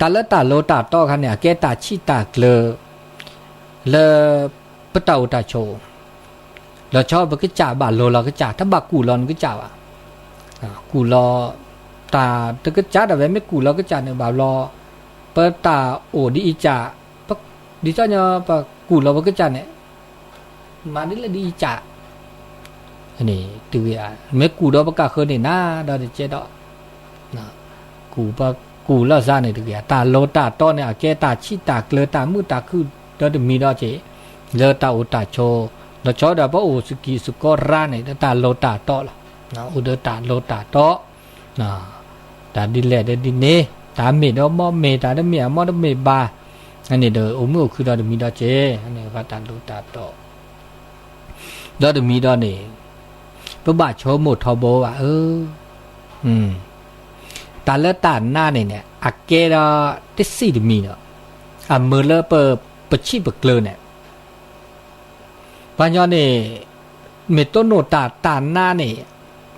တၢ်လၢတၢ်လိၤတၢ်တီအခါန့ၣ် အကဲတၢ်ဆံၣ်တၢ်ကျၢၤ လၢပတၢ်အိၣ်တၢ်ဆိး, လီၤဆီပကစၢ်ဘၣ်လိၤလီၤကစၢ် တဘၣ်ကူၣ်လီၤနကစၢ်ဘၣ်, ကူၣ်လီၤ တၢ်တကစၢ်ဒၣ်ဝဲမ့ၢ်ကူၣ်လီၤကစၢ်န့ၣ် ဘၣ်ဘျီ ပတၢ်အိၣ်ဒ်အံၤကၢ်, ဒ်သိးညီ ပကူၣ်လီၤပကစၢ်န့ၣ် မၤဒ်လဲၣ်ဒ်အံၤကၢ်, တဂ့ၤဧါ, မ့ၢ်ကူၣ်ဒီးပကၢ်ဃၢၤန့ၣ်နၤ ဒီးတကဲဒီး ကူၣ်ပကူၣ်လီၤစၢ်န့ၣ်တဂ့ၤဧါ, တၢ်လိၤတၢ်တီန့ၣ် အကဲတၢ်ဆံၣ်တၢ်ကျၢၤ တၢ်မုာ်တၢ်ခုၣ်ဒီးတမံၤဒီးက့ၤ, လၢတၢ်အိၣ်တၢ်ဆိး လီၤဆီဒီးပအိၣ်စကံးစကီရါန့ၣ် ဒီးတၢ်လိၤတၢ်တီလီၤ. အိၣ်ဒီးတၢ်လိၤတၢ်တီ, တၢ်ဒ်လဲၣ်ဒီးဒ်န့ၣ်, တၢ်မ့ၢ်ဒီးမ့ၢ်မ့ၢ်, တၢ်တမ့ၢ်အမ့ၢ်တမ့ၢ်ဘၣ်, န့ၣ်ဒီးအိၣ်မုာ်အိၣ်ခုဒီးတမံၤဒီးက့ၤ, န့ၣ်ဃီတၢ်လိၤတၢ်တီ ဒီးတမံၤဒီးန့ၣ်, ပဘၣ်ဆိကမိၣ်ထီဘိဘၣ်ဧၢ, တၢ်လၢတၢ်နါန့ၣ်န့ၣ် အကဲဒီးတစံၣ်တမံၤဒီး, အမုာ်လၢပ ပဆံၣ်ပကျၢၤန့ၣ်, ပှၤညီန့ၣ် မ့ၢ်တိၢ်နီၣ်တၢ်တၢ်နါန့ၣ်,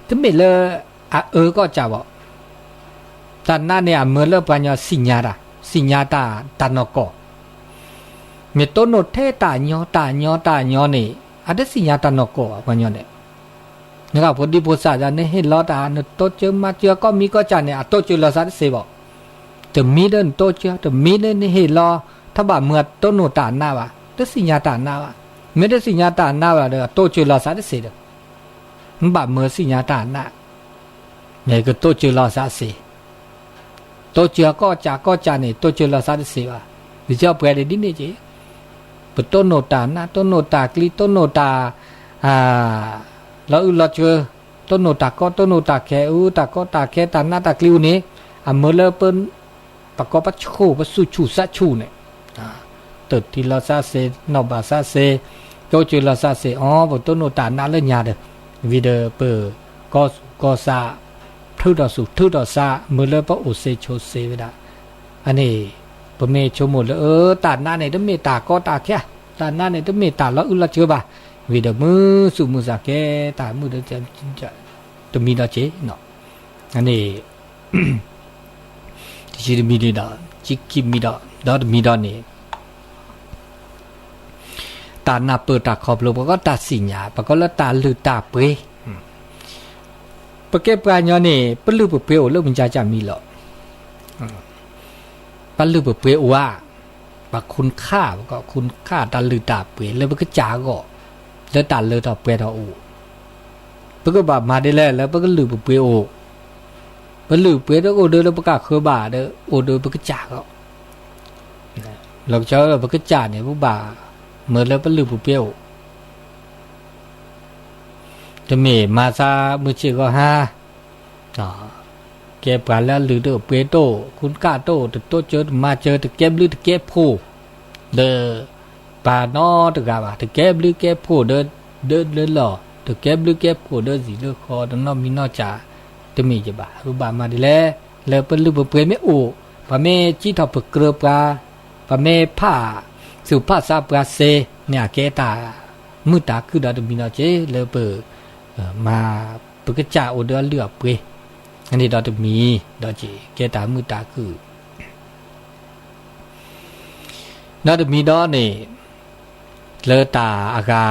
တမ့ၢ်လၢအအၢကီၢ်စးဘၣ်. တၢ်နါန့ၣ် အမုာ်လၢပှၤညီသ့ၣ်ညါတၢ်, သ့ၣ်ညါတၢ်တၢ်နီၢ်ကီၢ်, မ့ၢ်တိၢ်နီၣ်ထဲတၢ်ညီတၢ်ညီတၢ်ညီန့ၣ် အတသ့ၣ်ညါတၢ်နီၢ်ကီၢ်ဘၣ် ပှၤညီန့ၣ်. နကဖိဒံဖိသၣ်ဒီး နဟ့ၣ်လီၤတၢ် နတိစၢၤမၤစၢၤကီၢ်မံၤကီၢ်စးန့ၣ် အတိစၢၤလီၤသးတသ့ဘၣ်. တမံၤဒီးနတိစၢၤ, တမံၤဒီးနဟ့ၣ်လီၤ, တဘၣ်မုာ်အတိၢ်နီၣ်တၢ်နါဘၣ်, တသ့ၣ်ညါတၢ်နါဘၣ်. မ့ၢ်တသ့ၣ်ညါတၢ်နါဘၣ်ဒီး အတိစၢၤလီၤသးတသ့ဒီး, နဘၣ်မုာ်သ့ၣ်ညါတၢ်နါ, မ့ၢ်ကတိစၢၤလီၤသးတသ့ တိစၢၤကီၢ်စးကီၢ်စးန့ၣ် တိစၢၤလီၤသးတသ့ဘၣ်. ယကပှဲၤဒ်န့ၣ်က့ၤ, ပတိၢ်နီၣ်တၢ်နါ တိၢ်နီၣ်တၢ်ကျံ တိၢ်နီၣ်တၢ် လီၤအုၣ်လီၤစၢၤ, တိၢ်နီၣ်တၢ်ကီ တိၢ်နီၣ်တၢ်ခဲ အူတၢ်ကီတၢ်ခဲ တၢ်နါတၢ်ကျံအူန့ၣ်, အမုာ်လၢပ ပကီၢ်ပဆူၣ် ပသူၣ်ဆူၣ်သးဆူၣ်န့ၣ်, တၢၢ်တံၢ်လီၤသးစ့, နီၣ်ဘၣ်သးစ့, တိစၢၤလီၤသးစ့အီၤ ပတိၢ်နီၣ်တၢ်နါလၢညါဒီး, ဝံၤဒီးပ ကီၢ်ဆူၣ်ကီၢ်ဆါ ထုးထီၣ်ဆူၣ်ထုးထီၣ်ဆါ မုာ်လၢပအိၣ်စ့ဆိးစ့ဝဲဒၣ်. အန့ၣ် ပမ့ၢ်ဆိကမိၣ်လၢ အၢ တၢ်နါန့ၣ် တမ့ၢ်တၢ်ကီတၢ်ခဲ, တၢ်နါန့ၣ် တမ့ၢ်တၢ်လီၤအုၣ်လီၤစၢၤဘၣ်, ဝံၤဒီးမုာ်သူၣ်မုာ်သးကဲတၢ်မုာ်ဒီး တမံၤဒီးက့ၤ, အန့ၣ် တဆံတမံၤဒီး ဆံခံမံၤဒီး ဒီးတမံၤဒီးန့ၣ် တၢ်နၢ်ပၢၢ်တၢ်ခီဖျိ ပှၤကီၢ်တၢ်သ့ၣ်ညါ ပှၤကီၢ်လၢတၢ်လုၢ်တၢ်ပှ့ၤ, ပကဲပှၤကညီန့ၣ် ပလုၢ်ပပှ့ၤအိၣ်လၢမုၢ်ကၢကၢမံၤလီၤ. ပလုၢ်ပပှ့ၤအိၣ်ဧါ, ပှၤ คุณค่า ပှၤကီၢ် คุณค่า တၢ်လုၢ်တၢ်ပှ့ၤလၢပကစၢ်အဂီၢ်, လၢတၢ်လၢထီၣ်ပှဲၤထီၣ်အိၣ်, ပကဘၣ်မၤဒ်လဲၣ်လၢပကလုၢ်ပပှ့ၤအိၣ်, ပလုၢ်ပပှ့ၤတအိၣ်ဒီးလၢပကဃၢၤဘၣ်ဒီး အိၣ်ဒီးပကစၢ်အဂီၢ် လီၤကဆၢပကစၢ်န့ၣ် ပဘၣ်မုာ်လၢပလုၢ်ပပှ့ၤအိၣ်, တမ့ၢ်မၤသးမုၢ်ဆ့ၣ်ဂီၤဟါ, ကဲပှၤလၢအလုၢ်တအိၣ်ပှ့ၤတအိၣ် คุณค่า တအိၣ် တတိစၢၤတမၤစၢၤ တကဲဘျုးတကဲဖှိၣ် ဒီး ပှၤနီတဂၤဘၣ် တကဲဘျုးကဲဖှိၣ်ဒီး ဒၢလၢလီၢ် တကဲဘျုးကဲဖှိၣ်ဒီး စံၣ်လၢဃီ တနီၤမံၤနီၢ်ကၢ် တမ့ၢ်ယဘၣ် ပဘၣ်မၤဒ်လဲၣ်, လၢပလုၢ်ပပှ့ၤမ့ၢ်အိၣ်, ပမ့ၢ်စံးထီၣ်ပကြၢးပှၤ, ပမ့ၢ်ဖးသူၣ်ဖးသးပှၤစ့န့ၣ် အကဲတၢ်မုာ်တၢ်ခုၣ်ဒီးတမံၤနီၢ်ကၢ် လၢပ မၤပကစၢ်အိၣ်ဒီးအလုၢ်အပှ့ၤ, န့ၣ်ဒီးတမံၤ, ဒီးကဲတၢ်မုာ်တၢ်ခုၣ် ဒီးတမံၤဒီးန့ၣ်, လၢတၢ်အဂၤ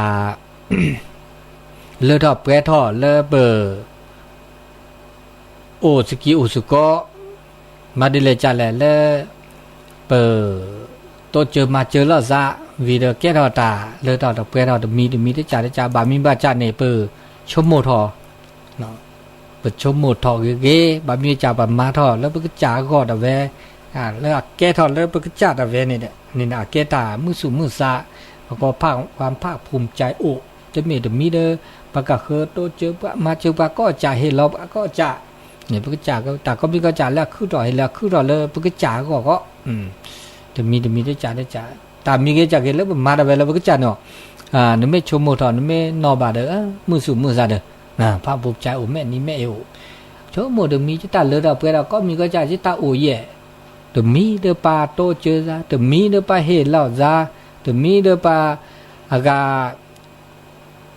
လၢထီၣ်ပှဲၤထီၣ်လၢပ အိၣ်စကံးအိၣ်စကီ, မၤဒ်လဲၣ်ကလဲၣ်လၢ ပ တိစၢၤမၤစၢၤလိာ်သး, ဝံၤဒီးကဲထီၣ်တၢ် လၢထီၣ်တပှဲၤထီၣ်တမံၤတမံၤတကးတကး ဘၣ်မံဘၣ်ကးန့ၣ် ပဆိကမိၣ်ထီၣ် ပဆိကမိၣ်ထီၣ်ဂ့ၤဂ့ၤ, ဘၣ်မံဘၣ်ကးပမၤထီၣ်လၢပကစၢ်အဂီၢ်ဒၣ်ဝဲ, လၢအကဲထီၣ်လၢပကစၢ်ဒၣ်ဝဲန့ၣ်ဒီး န့ၣ်အကဲတၢ်မုာ်သူၣ်မုာ်သး, ပကီၢ်ဖး ပှၤဖးဖူၣ်မကၢအိၣ်, တမ့ၢ်တမံၤဒီး ပကဃၢၤတိစၢၤပှၤမၤစၢၤပှၤကီၢ်ကၢ် ဟ့ၣ်လီၤပှၤကီၢ်ကၢ်, န့ၣ်ပကစၢ်တၢ်ကီမံကီၢ်ကၢ်လၢအခုၣ်ထီၣ် ဟ့ၣ်လီၤအခုၣ်ထီၣ်လၢပကစၢ်အဂီၢ်ဃီ, တမံၤတမံၤတကးတကး, တၢ်မံဂ့ၤကၢ်ဂ့ၤလၢပမၤဒၣ်ဝဲလၢပကစၢ်န့ၣ်, နမ့ၢ်ဆိကမိၣ်ထီၣ် နမ့ၢ်နီၢ်ဘၣ်ဒီး မုာ်သူၣ်မုာ်သးဒီး, ဖးဖူၣ်မကၢအိၣ် မဲာ်နံၤမဲာ်အ့အိၣ်, ဆိကမိၣ်တမံၤ ယတၢ်လၢထီၣ်ပှဲၤဒီး ကီမံကီၢ်ကၢ် ယတၢ်အိၣ်ယဲၢ်, တမံၤဒီးပှၤတိစၢၤသး, တမံၤဒီးပှၤဟ့ၣ်လီၤသး, တမံၤဒီးပှၤ အဂၤ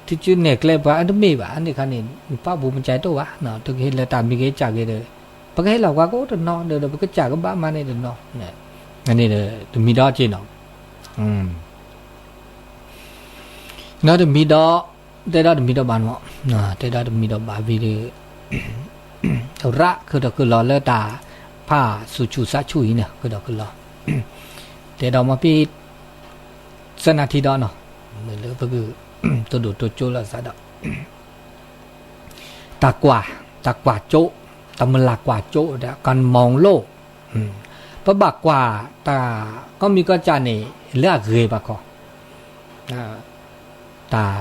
ထံဆူနဲၣ်ကျဲပှၤ အတမ့ၢ်ဘၣ်, အန့ၣ်အခါန့ၣ် နဖးဖူၣ်မကၢတအိၣ်ဘၣ်, တကဟ့ၣ်လၢတၢ်မံဂ့ၤကၢ်ဂ့ၤဒီး, ပကဟ့ၣ်လီၤပှၤကိးတနီၤဒီး ပကစၢ်ကဘၣ်မၤန့ၢ်တနီၤ, န့ၣ်ဒီး တမံၤဒီးက့ၤနီၤ, ဒီးတမံၤဒီး, တဲဒီးတမံၤဒီးဘၣ်န့ၣ်, တဲဒီးတမံၤဒီးဘၣ်ဝံၤဒီး ရးခုၣ်ထီၣ်ခုၣ်လီၤလၢတၢ်ဖးသူၣ်ဆူၣ်သးဆူၣ်အံၤန့ၣ် ခုၣ်ထီၣ်ခုၣ်လီၤ, တဲဒီးမ့ၢ်ဖဲ သၢနၣ်ထံဒီးနီၤ, မ့ၢ်လၢပက တိၢ်ဒိၣ်တိၢ်ကၠိလိာ်သးဒီး တၢ်ကွၢ်, တၢ်ကွၢ်ကၠိ, တၢ်မုၢ်လၢ်ကွၢ်ကၠိဒီး การมองโลก, ပဘၣ်ကွၢ်တၢ် ကီမံကီၢ်ကၢ်န့ၣ် လၢအဂ့ၤဘၣ်ခီ, တၢ်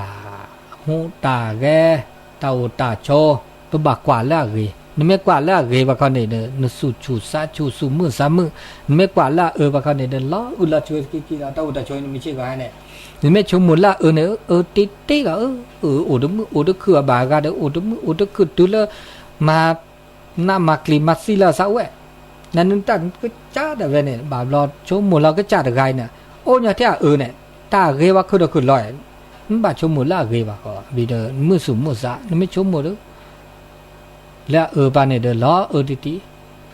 ဟူးတၢ်ဂဲၤ, တၢ်အိၣ်တၢ်ဆိး, ပဘၣ်ကွၢ်လၢအဂ့ၤ, နမ့ၢ်ကွၢ်လၢအဂ့ၤဘၣ်ခီန့ၣ်ဒီး နသူၣ်ဆူၣ်သးဆူၣ် သူၣ်မုာ်သးမုာ်, နမ့ၢ်ကွၢ်လၢအအၢဘၣ်ခီန့ၣ်ဒီး လီၤအုၣ်လီၤဆိးက့ၤက့ၤဒီး တၢ်အိၣ်တၢ်ဆိးန့ၣ်မ့ၢ်ဆ့ၣ်ဂီၤဟါန့ၣ်, နမ့ၢ်ဆိကမိၣ်လၢအအၢန့ၣ် အၢတ့တ့ဂၤအၢ, အိၣ်တမုာ်အိၣ်တခုၣ်အဘၣ်အဂၤဒီး အိၣ်တမုာ်အိၣ်တခုၣ်တုၤလၢ မၤ နးမၤကျံၤမၤသံလၢအသးအိၣ်ဝဲ, နနတၢ်ကစၢ်ဒၣ်ဝဲန့ၣ် ဘၣ်ဘျီဆိကမိၣ်လီၤကစၢ်တဂၤအံၤန့ၣ် အိၣ်ညီထဲအအၢန့ၣ် တၢ်ဂ့ၤဝဲခုၣ်ဒီးခုၣ်လီၤ, နဘၣ်ဆိကမိၣ်လၢအဂ့ၤဘၣ်ဃီ ဘၣ်ဒီး မုာ်သူၣ်မုာ်သး နမ့ၢ်ဆိကမိၣ်ဒီး လၢအအၢပၢ်န့ၣ်ဒီး လီၤအၢတံၢ်တံၢ်,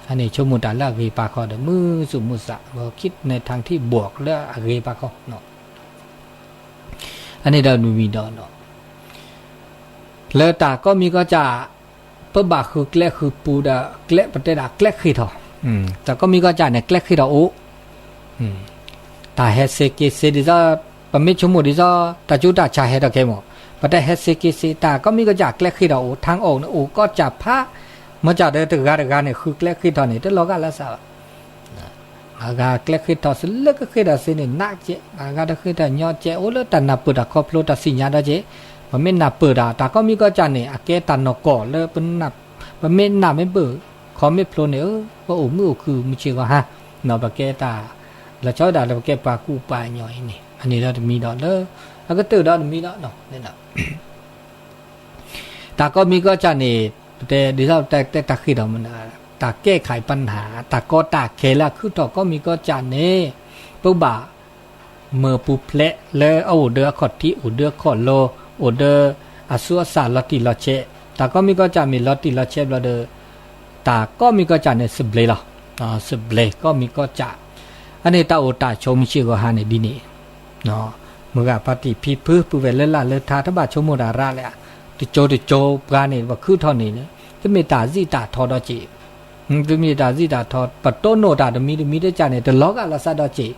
အန့ၣ်ဆိကမိၣ်တၢ်လၢအဂ့ၤပၢ်ဃီဒီး မုာ်သူၣ်မုာ်သး ဘၣ်ခံန့ၣ် ထၣ်ထံၣ်ဘှီၣ်လၢအဂ့ၤပၢ်ဃီ အန့ၣ်ဒီးမံၤဒီး လၢတၢ်ကိးမံၤကိးကၢ် ပဘၣ်ဃုကျဲဃုပူၤဒီး ကျဲပတဲဒၣ်ကျဲဃ့ၢ်ထီၣ်, တၢ်ကိးမံၤကိးကၢ်န့ၣ် ကျဲဃ့ၢ်ထီၣ်အိၣ်, တၢ်ဟဲစ့က့ၤစ့ဒ်သိး ပမ့ၢ်ဆိကမိၣ်ဒ်သိး တၢ်ကၠူတၢ်ဆါဟဲထီၣ်ခဲမး, ပတဟဲစ့က့ၤစ့ တၢ်ကိးမံၤကိးကၢ်ကျဲဃ့ၢ်ထီၣ်အိၣ် ထၣ်အိၣ်န့ၣ် အိၣ်ကိးကၢ်ဖး, မ့ၢ်ကၢ်ဒီးတဂၤတဂၤန့ၣ် ဃုကျဲဃ့ၢ်ထီၣ်န့ၣ် တလီၤဂာ်လၢသးဘၣ် ဘၣ်ဂၤကျဲဃ့ၢ်ထီၣ်စ့လၢကဃ့ၢ်ထီၣ်စ့န့ၣ် နးကဲး, ဘၣ်ဂၤတဃ့ၢ်ထီၣ်ညီကဲး အိၣ်လၢတၢ်နၢ်ပၢၢ်တၢ်ခီဖျိတၢ်သ့ၣ်ညါဒီးကဲး, ပမ့ၢ်နၢ်ပၢၢ်တၢ် တၢ်ကိးမံၤကိးကၢ်န့ၣ် အကဲတၢ်နီၢ်ကီၢ်လၢ ပမ့ၢ်နၢ်မ့ၢ်ပၢၢ် ခီမ့ၢ်ဖျိန့ၣ် ပအိၣ်မုာ်အိၣ်ခုၣ်မုၢ်ဆ့ၣ်ဂီၤဟါ, ပကဲတၢ် လီၤဆီဝဲဒၣ်လၢပကဲပှၤကူပှၤကညီအံၤန့ၣ် အန့ၣ်ဒီးတမံၤဒီးလၢ အကတၢၢ်ဒီးတမံၤဒီး တၢ်ကိးမံၤကိးကၢ်န့ၣ် ပတဲဒ်သိးပတဲတၢ်ဃ့ၢ်ထီၣ်မနုၤ တၢ်ကဲခးပနၢ် တၢ်ကီတၢ်ခဲလၢအခုၣ်ထီၣ်ကိးမံၤကိးကၢ်န့ၣ် ပဘၣ်မၤပူၤဖျဲးလၢအအိၣ်ဒီးအခီၣ်ထံး အိၣ်ဒီးအခီၣ်လီၤ အိၣ်ဒီးအသူအသၣ်လီၤတံၢ်လီၤဆဲး, တၢ်ကိးမံၤကိးကၢ်မ့ၢ်လီၤတံၢ်လီၤဆဲးဘျီဒီး တၢ်ကိးမံၤကိးကၢ်န့ၣ် သဘျ့လီၤ, သဘျ့ကိးမံၤကိးကၢ်, အန့ၣ်တၢ်အိၣ်တၢ်ဆိးမုၢ်ဆ့ၣ်ဂီၤဟါန့ၣ်ဒ်န့ၣ် မုၢ်ဂၤဖါတံၢ်ဖံဖု ပုၢ်ဝဲၢ်လၢလၢ်လၢထါ တဘၣ်ဆိကမိၣ်တၢ်ရၣ်လဲၣ်, တစိၤတစိၤပှၤန့ၣ် ပခုၣ်ထီၣ်န့ၣ် တမ့ၢ်တၢ်စံးတၢ်ထီဒီးက့ၤ, တမ့ၢ်တၢ်စံးတၢ်ထီ ပတိၢ်နီၣ်တၢ်တမံၤတမံၤတကၢ်န့ၣ် တလီၤဂာ်လၢသးဒီးက့ၤ,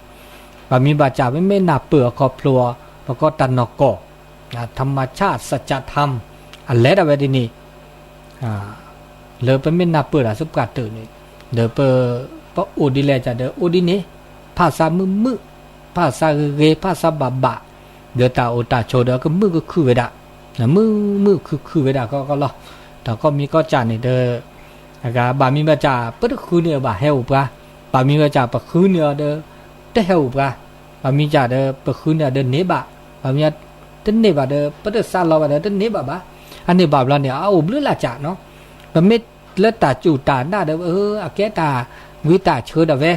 ဘၣ်မံၤဘၣ်ကၢ် ပမ့ၢ်နၢ်ပၢၢ်အခီဖျိအီၤ ပကိးတၢ်နီၢ်ကီၢ် ထမၤဆၣ် စၢ်ကၢ်ထၢမ် အလဲၤဒၣ်ဝဲဒ်န့ၣ် လၢပမ့ၢ်နၢ်ပၢၢ်တၢ်သပှၢ်တၢၢ်န့ၣ် ဒီးပ ပအိၣ်ဒ်လဲၣ်ကဒီးအိၣ်ဒ်န့ၣ် ဖၣ်သးမုာ်မုာ် ဖၣ်သးဂ့ၤဂ့ၤ ဖၣ်သးဘၣ်ဘၣ် ဒီးတၢ်အိၣ်တၢ်ဆိးဒီးကမုာ်ကခုၣ်ဝဲဒၣ် မုာ်မုာ်ခုၣ်ခုၣ်ဝဲဒၣ်ကီကီလီၤ. တၢ်ကိးမံၤကိးကၢ်န့ၣ်ဒီး အဂၤဘၣ်မံၤဘၣ်ကၢ် ပတဃုန့ၢ်အီၤဘၣ်ဟဲအိၣ်ပှၤ ဘၣ်မံၤဘၣ်ကၢ်ပဃုန့ၢ်အီၤဒီး တဟဲအိၣ်ပှၤ ဘၣ်မံၤကၢ်ဒီး ပဃုန့ၢ်အီၤဒီးန့ၢ်ဘၣ် ဘၣ်မံၤတန့ၢ်ဘၣ်ဒီး ပတစးလီၤဘၣ်ဒီးတန့ၢ်ဘၣ်ဘၣ်. အန့ၣ်ဘၣ်ဘျီန့ၣ် အအိၣ်ဘျုးလၢ်ကၢ်နီၤ ပမ့ၢ်လၢတၢ်စူၢ်တၢ်နာ်ဒီး အကဲတၢ်ဝံတၢ်ဆၢဒၣ်ဝဲ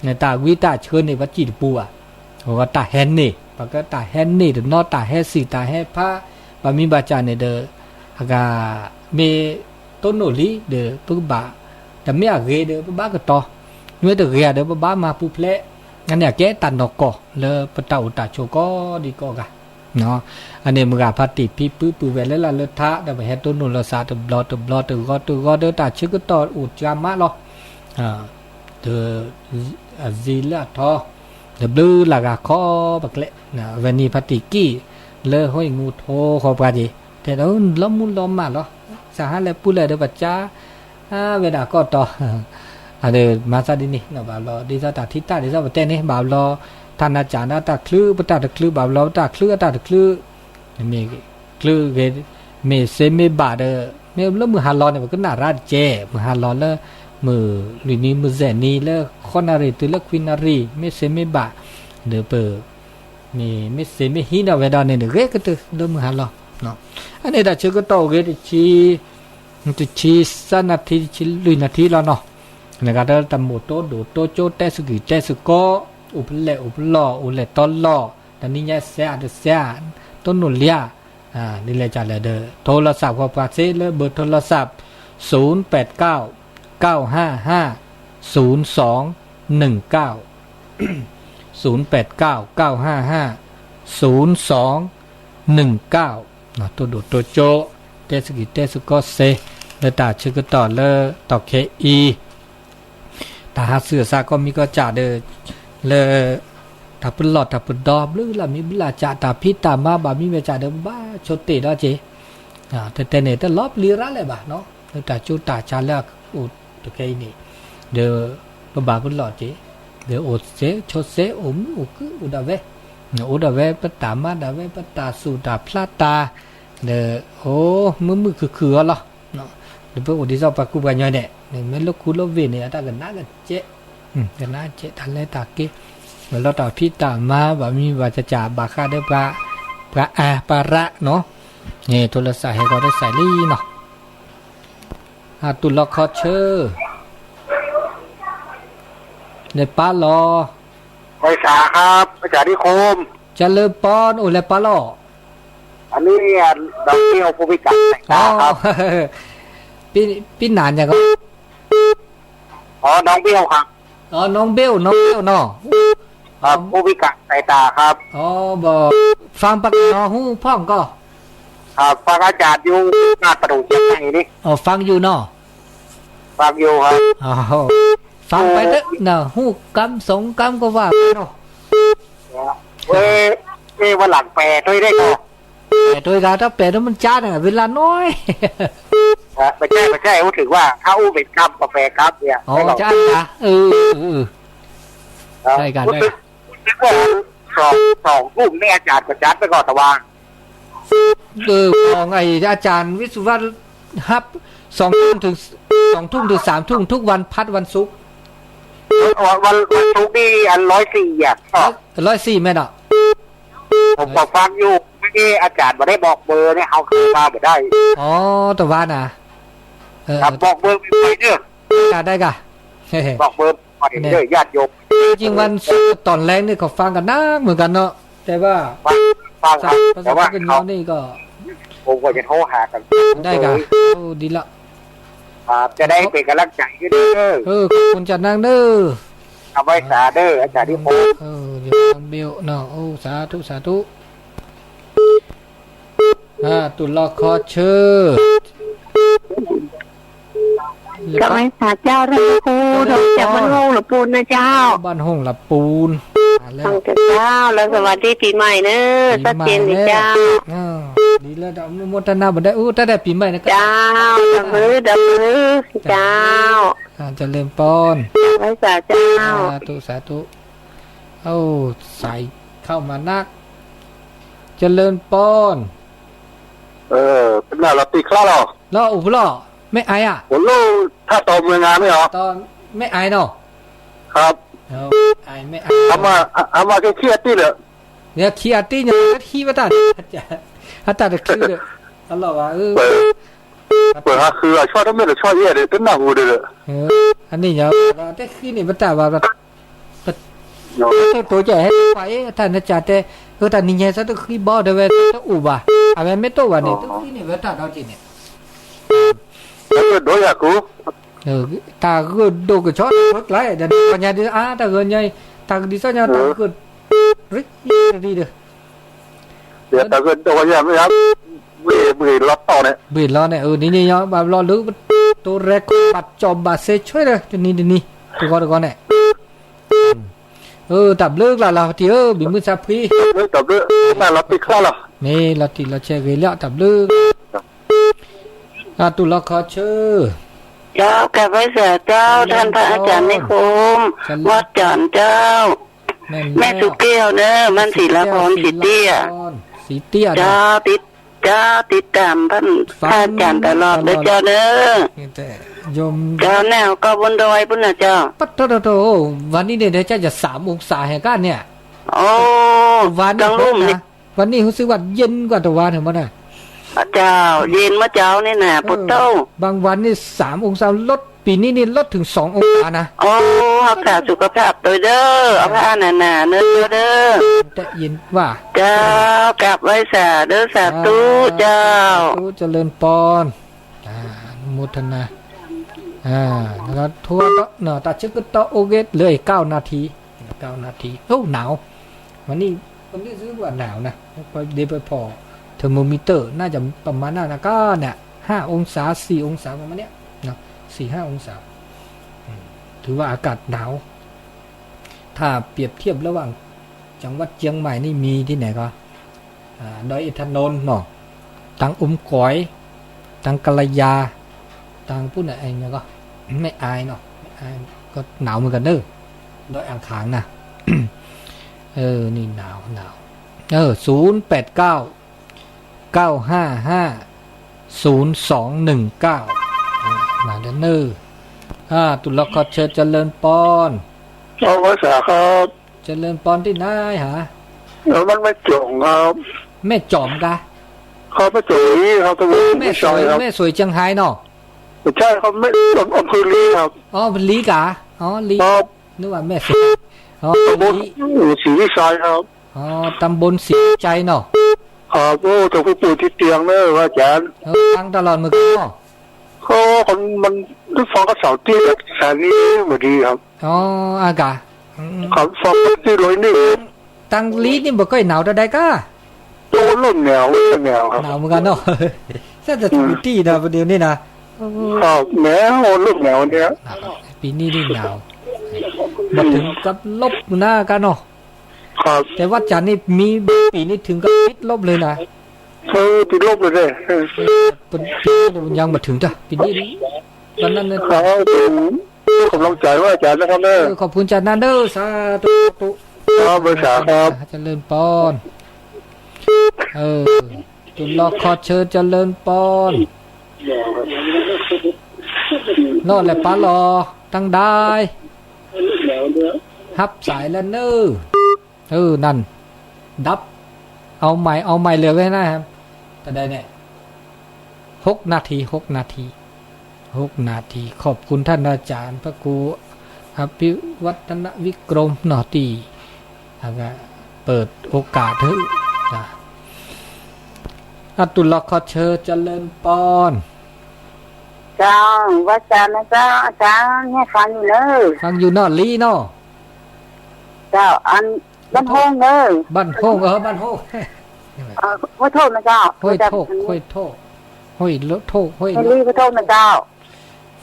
တၢ်ဝံတၢ်ဆၢန့ၣ် ပစံၣ်တပူၤဘၣ်. တၢ်ဟဲန့ၢ် ပကတၢ်ဟဲန့ၢ်တနီၤ တၢ်ဟဲစံၣ် တၢ်ဟဲဖး ဘၣ်မံၤဘၣ်ကၢ်န့ၣ်ဒီး အဂၤ မ့ၢ်တိၢ်နီၣ်လံဒီး ပကဘၣ် တမ့ၢ်အဂ့ၤဒီး ပဘၣ်ကတီၤ မ့ၢ်တဂ့ၤဒီး ပဘၣ်မၤပူၤဖျဲး အန့ၣ်အကဲတၢ်နီၢ်ကီၢ်လၢပတၢ်အိၣ်တၢ်ဆိးကိးဒံကိးဂၤ အန့ၣ်မုၢ်ဂၤဖါတံၢ်ဖံဖုပုၢ်ဝဲၢ်လၢလၢ်လၢထါ ဒီးပဟဲတိၢ်နီၣ်လိာ်သးတဘျီတဘျီတဂီၤတဂီၤဒီးတၢ်ဆၢကတီၢ်အိၣ်ကမးလီၤ. ဒီး အစံးလၢအထီ ဒီးဘျုးလၢ်ဂၤခီပကျဲ အဝဲန့ၣ်ဖါတံၢ်ကံၢ် လၢဟီၣ်အံၤမူထိဃီပှၤက့ၤ တဲဒီးလီၤမူလီၤမၢ်လီၤ စးဟါလဲၣ်ပူၤလဲၣ်ဒီးပကၢ ဝဲဒၣ်ကီၢ်တီ အဒီးမၤသးဒ်န့ၣ် ဘၣ်ဘျီ ဒ်သိးတၢ်ထံၣ်တၢ်ဒ်သိးပတဲန့ၣ် ဘၣ်ဘျီ ထါနၤကၢ်နၤတၢ်ချုး ပတၢ်တချုး ဘၣ်ဘျီပတၢ်ချုးအတၢ်တချုး မ့ၢ်ချုးဂ့ၤ မ့ၢ်စ့မ့ၢ်ဘၣ်ဒီး မ့ၢ်လၢမုၢ်ဟါလီၤန့ၣ် ပကနၣ်ရၢတကဲ မုၢ်ဟါလီၤလၢ မုၢ်လွံၢ်နံၤမုၢ်စဲၣ်နံၤလၢ ဃိးနၣ်ရံၣ်တုၤလၢခွံနၣ်ရံၣ် မ့ၢ်စ့မ့ၢ်ဘၣ် ဒီးပ မ့ၢ် မ့ၢ်စ့မ့ၢ်ဟံးန့ၢ်ဝဲဒၣ်န့ၣ် ဂ့ၤကတၢၢ်လၢမုၢ်ဟါလီၤ. အန့ၣ်တၢ်ဆၢကတီၢ်အိၣ်ဂ့ၤ တဆံ တဆံသၢနၣ်ထံ တဆံလွံၢ်နၣ်ထံလီၤနီၤ. နကဒီးတၢ်မိၣ်တိဒိၣ်တိကၠိ တဲသကိးတဲသကိး အိၣ်ဖျဲၣ်အိၣ်ဖျီၣ် အိၣ်လဲၣ်တီလီၢ် တနံၤညါစဲးအါတစဲးအါ တိၢ်နီၣ်လံဧါ ဒ်လဲၣ်ကလဲၣ်ဒီး ထိလီၤစၣ်ပှၤပှၤစ့လၢဘၢၣ်ထိလီၤစၣ် ศูนย์แปดเก้า เก้าห้าห้า ศูนย์สองหนึ่งเก้า ศูนย์แปดเก้า เก้าห้าห้า ศูนย์สอง หนึ่งเก้า တိဒိၣ်တိကၠိ တဲသကံၢ်တဲသကိးစ့ လၢတၢ်ဆၢကတီၢ်လၢတီၢ်ခဲအံၤ တၢ်ဟးဆူၣ်အသးကိးမံၤကိးကၢ်ဒီး လၢ တၢ်ပလီၢ်တၢ်ပဒီ ဘျုးလၢ်မံၤဘျုးလၢ်ကၢ် တၢ်ဖံးတၢ်မၤဘၣ်မံၤဝဲကၢ်ဒီး ပဘၣ်ဆိတ့ၢ်ဒီးက့ၤ တဲတဲန့ၣ် တလီၤပျံၤရၣ်လဲၣ်ဘၣ်နီၤ လၢတၢ်ကၠိတၢ်ဆါလၢအအိၣ်တကဲအံၤန့ၣ် ဒီး ပဘၣ်ပလီၢ်က့ၤ ဒီးအိၣ်စ့ဆိစ့ အိၣ်မုာ်အိၣ်ခုၣ်အိၣ်ဒၣ်ဝဲ အိၣ်ဒၣ်ဝဲပတၢ်မၤဒၣ်ဝဲ ပတၢ်စူၢ်တၢ်ဖျါတၢ်, ဒီး အိၣ်မုာ်မုာ်ခုၣ်ခုၣ်အီၤလီၤ. ဒီးပအိၣ်ဒ်သိးပှၤကူပှၤညီန့ၣ် မ့ၢ်လိာ်ခူလိာ်ဝ့ၢ်န့ၣ် အတၢ်ကနၣ်ကဲး, ကနၣ်ကဲးတၢ်လဲၤတၢ်က့ၤ, လီၤတၢ်ဖံးတၢ်မၤ ဘၣ်မံဘၣ်တၢ်ဘၣ်ဃးဒီးပှၤ ပှၤအၢပှၤရးနီၤ, ထိလစးဟဲဂီၤဒီးစးလံနီၤ, အတူၢ်လီၤခီဆၢ လဲၤပာ်လီၤ, ဝဲစးခါ အစးဒ်ခိၣ် ကလၢပီ အိၣ်လဲၤပာ်လီၤ, အန့ၣ် ဒီးပ့ၢ်ဟီၣ်ဖိဘံကး ပ့ၢ်နၤညါကီး อ๋อ น้องเบลครับ, อ๋อ น้องเบล น้องเบล เนาะ, ครับ ผู้พิการสายตาครับ, อ๋อ บอ ฟังปากกาเนาะ หูพ่องก็ ครับ ฟังอาจารย์อยู่ ราชประถมเชียงใหม่นี่ อ๋อ ฟังอยู่เนาะ ฟังอยู่ครับ อ๋อ ฟังไปเถอะนะ หูกำสองกำก็ว่าไปเนาะ เอ้ย เอ้ย วันหลังแปลด้วยได้ก่อน แปลด้วยกัน ถ้าแปลแล้วมันช้าน่ะ เวลาน้อย ไม่ใช่ ไม่ใช่ พูดถึงว่า ถ้าอู้เป็นกำกาแฟครับเนี่ย อ๋อ ใช่นะ เออ เออ เออ ครับ ได้กัน ได้กัน พูดถึง พูดถึงเรื่องสอง สองทุ่มนี่อาจารย์ก็จัดไปก่อนตะวัน เออ ของไอ้อาจารย์วิศวะ ฮับ สองทุ่มถึง สองทุ่มถึงสามทุ่ม ทุกวันพัดวันศุกร์ วัน วันศุกร์นี่อันร้อยสี่อ่ะ ร้อยสี่ แม่นเหรอ ผมก็ฟังอยู่ เมื่อกี้อาจารย์ไม่ได้บอกเบอร์เนี่ย เขาโทรมาไม่ได้ อ๋อ ตะวันนะ เออ ครับ บอกเบอร์ไปเด้อ ได้กะ ได้กะ บอกเบอร์ไปเด้อ ญาติโยม จริงๆ วันศุกร์ตอนแลงนี่เขาฟังกันนักเหมือนกันเนาะ แต่ว่า ฟัง ฟังครับ แต่ว่าเขา นี่ก็ ผมก็จะโทรหากัน ได้กะ โอ้ ดีละ ครับ จะได้เป็นกำลังใจให้เด้อ เออ ขอบคุณจัดนักเด้อ เอาไว้สาเด้อ อาจารย์นิพนธ์ เออ เดี๋ยวเบลเนาะ โอ้ สาธุ สาธุ อ่า ตุลอคอเชอร์ กลับไปหาเจ้าท่านพระครู โทรจากบ้านโฮงหละปูนนะเจ้า บ้านโฮงหละปูน ฟังเถอะเจ้า แล้วสวัสดีปีใหม่เนอะ ปีใหม่ ชัดเจนเลยเจ้า เออ ดีแล้ว อนุโมทนาบุญด้วย อู้ ตั้งแต่ปีใหม่นะ เจ้า ดับมือ ดับมือ เจ้า อ่า เจริญพร ไหว้สาเจ้า สาธุ สาธุ โอ้ สายเข้ามานัก เจริญพร เออ เป็นหน้าเราตีคล้าหรอ แล้วอุบลอ แม่ไออะ โอ้โห ถ้าตอนเมืองงานไม่เหรอ ตอน แม่ไอเนาะ ครับ เออ แม่ไอ แม่ไอ เอามา เอามาแค่ขี้อาทิตย์เหรอ เนี่ย ขี้อาทิตย์เนี่ย ขี้มาตั้ง อาจารย์ อาจารย์จะขี้เลย อร่อยวะ เออ ပှၤဟးဃုအချီၣ်တမ့ၢ်တချီၣ်ယဲၢ်ဒီး တနၢ်ဟူဒီး အန့ၣ်ညါ တဲဃံန့ၣ် ပတၢ်ဘၣ် ပ တိၢ်တိၢ်ကဲဟဲပှၤအ့ၣ် အတၢ်နစၢ်တဲ အတၢ်နံၤညါစ့ၢ်တဃံဘီဒီးဝဲတအိၣ်ဘၣ် အဝဲမ့ၢ်တအိၣ်ဘၣ်န့ၣ် တဃံန့ၣ်ဝဲတၢ်ဒီးက့ၤန့ၣ် ဒိယၤကူ တၢ်ဂၢၢ်ဒိၣ်ကဆီတၢ်ကျါ ဒီးညါဒ်အါ တၢ်ဂၢၢ်ညါ တၢ်ဂၢၢ်ဒ်သိးညါ တၢ်ဂၢၢ် ရံၣ်ရံၣ်ဒီး တၢ်ဂၢၢ်ဒိၣ်ဝဲညါမ့ၢ် ဘှ့ၣ်လီၤတီၢ်န့ၣ် ဘှ့ၣ်လီၤန့ၣ် အဒ်န့ၣ်ညါ ဘၣ်ဘျီလၢ တိၢ်ရဲၣ်ခိၣ်ဘၣ်ကၠီၣ်ဘၣ်စ့ဆွဲဒီး တနံၤတနံၤ တဂီၤတဂီၤန့ၣ် တၢ်ဘျုးကျါလီၤ ပတံၤဧၢ ဘံၤမုၢ်ဆါဖှံ တၢ်ဘျုး လီၤတံၢ်လီၤဆဲးဂ့ၤလီၤ တၢ်ဘျုး အတူၢ်လီၤခီဆၢ เจ้ากราบไหว้สาเจ้า ท่านพระอาจารย์นิคม วัดจันทร์เจ้า แม่สุแก้วเนอะ บ้านศิลาพร ศรีเตี้ย เจ้า ติด เจ้า ติดตามท่าน พระอาจารย์ตลอดเลยเจ้าเนอะ เจ้าแนวก็บนดอยพุ้นนะเจ้า วันนี้เนี่ยจะสามองศาแห่งกันเนี่ย โอ้ วันนี้ วันนี้รู้สึกว่าเย็นกว่าตะวันเหรอมะน่ะ เจ้า เย็นเมื่อเช้านี่นะ เออ พุทโธ บางวันนี่สามองศา ลด ปีนี้นี่ลดถึงสององศานะ โอ้ รักษาสุขภาพโดยเด้อ เอาผ้าหนาๆ เนอะเจ้าเด้อ จะเย็นว่า เจ้า กราบไหว้สาเด้อ สาธุ เจ้า สาธุ เจริญพร อ่า อนุโมทนา อ่า แล้วก็ทั่วเนาะ ตาชึกก็ต่อโอเคเหลืออีกเก้านาที เก้านาที โอ้ หนาว วันนี้ วันนี้รู้สึกว่าหนาวนะ พอเดินไปผ่อเทอร์โมมิเตอร์ น่าจะประมาณนั้นนะ ก็เนี่ย ห้าองศา สี่องศา ประมาณเนี้ยนะ สี่ห้าองศา อืม ถือว่าอากาศหนาว ถ้าเปรียบเทียบระหว่างจังหวัดเชียงใหม่นี่มีที่ไหนก็ อ่า ดอยอินทนนท์เนาะ ตางอมก๋อย ตางกัลยา ตางပုၢ်နၢ်အဲၣ်မ့ၢ်ကီး แม่อายเนาะ แม่อาย ก็หนาวเหมือนกันเนอะ ดอยอ่างขางนะ เออ นี่หนาว หนาว ศูนย์แปดเก้า เก้าห้าห้า ศูนย์สองหนึ่งเก้า มาเด้อเนอ อ่า ตุลอคอเชิญ เจริญปอน เอาภาษาครับ เจริญปอนที่ไหนหา เออ มันไม่จงครับ แม่จ๋อมกะ ครับ ไม่จงนี่ครับ ตำบล แม่สวย ไม่ใช่ครับ แม่สวยเชียงไฮ้เนาะ ไม่ใช่ครับ ไม่ อำเภอลีครับ อ๋อ ลีกะ อ๋อ ลี ครับ นึกว่าแม่สวย อ๋อ ตำบล ลี ศรีวิชัยครับ อ๋อ ตำบลศรีวิชัยเนาะ ครับ โอ้ เจ้าผู้ป่วยติดเตียงเนอะ พระอาจารย์ เออ ฟังตลอดเหมือนกันเนาะ ก็คนมัน ฟังก็เสาร์อาทิตย์ สถานีไม่ดีครับ อ๋อ อากาศ อืม ครับ ฟังที่ร้อยหนึ่ง ตังลีนี่บ่ค่อยหนาวเท่าใดก้า โอ้ เริ่มหนาว เริ่มหนาวครับ หนาวเหมือนกันเนาะ แทบจะทุกที่นะ ประเดี๋ยวนี้นะ ครับ หนาว เริ่มหนาวเนี่ย หนาว ปีนี้นี่หนาว บ่ถึงกับลบนะก้าเนาะ ครับ แต่วันจันทร์นี่มีบางปีนี่ถึงกับติดลบเลยนะ เออ ติดลบเลยเนี่ย เออ เป็นปีนี้ยังบ่ถึงจ้ะ ปีนี้วันนั้นนะ ครับ เป็นกำลังใจว่าอาจารย์นะครับเนอะ เออ ขอบคุณอาจารย์นะเด้อ สาธุ ครับ สาธุ ครับ เจริญปอน เออ ตุลอคอเชิญ เจริญปอน ลอแหละปะลอ ตั้งได้ ฮับสายแล้วเนอ เออ นั่น ดับ เอาใหม่ เอาใหม่เหลือไว้นะครับ แต่ใดเนี่ย หกนาที หกนาที หกนาที ขอบคุณท่านอาจารย์พระครูอภิวัฒนวิกรมเนาะ ที่ อ่า เปิดโอกาสให้ อ่ะ อ่ะ ตุลอคอเชิญ เจริญปอน เจ้า พระอาจารย์นะเจ้า อาจารย์ เนี่ยฟังอยู่เนอะ ฟังอยู่เนาะ ลีเนาะ เจ้า อัน บ้านโฮงเนอะ บ้านโฮง เออ บ้านโฮง เอ่อ ห้วยโทกนะเจ้า ห้วยโทก รู้จัก ห้วยโทก ห้วยโทก ห้วย แม่ลีห้วยโทกนะเจ้า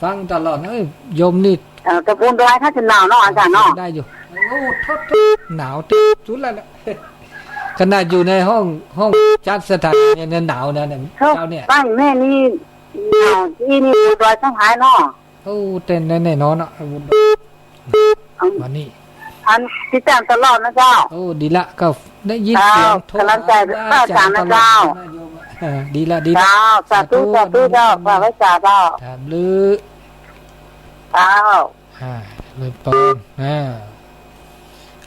ฟังตลอดนะ เอ้ย โยมนี่ เอ่อ ตำบลดอยถ้าจะหนาวเนาะ อาจารย์เนาะ ได้อยู่ โอ้ โทษ โทษ หนาวที่สุดแล้วนะ ขนาดอยู่ในห้อง ห้องจัดสถานที่เนี่ยหนาวนะเนี่ย โทษ เจ้าเนี่ย บ้านแม่นี่หนาวที่นี่ดอยช่างหายเนาะ โอ้ แต่แน่นอนเนาะ เอา วันนี้ อันติดตามตลอดนะเจ้า โอ้ ดีละ ก็ได้ยินเสียง เจ้า โทร กำลังใจ หาพระอาจารย์ตลอด เจ้า นะโยม เออ ดีละ ดีละ เจ้า สาธุ สาธุ สาธุ เจ้า ฝากไว้สาเจ้า ถามลือ เจ้า อ่า เริ่มต้น อ่า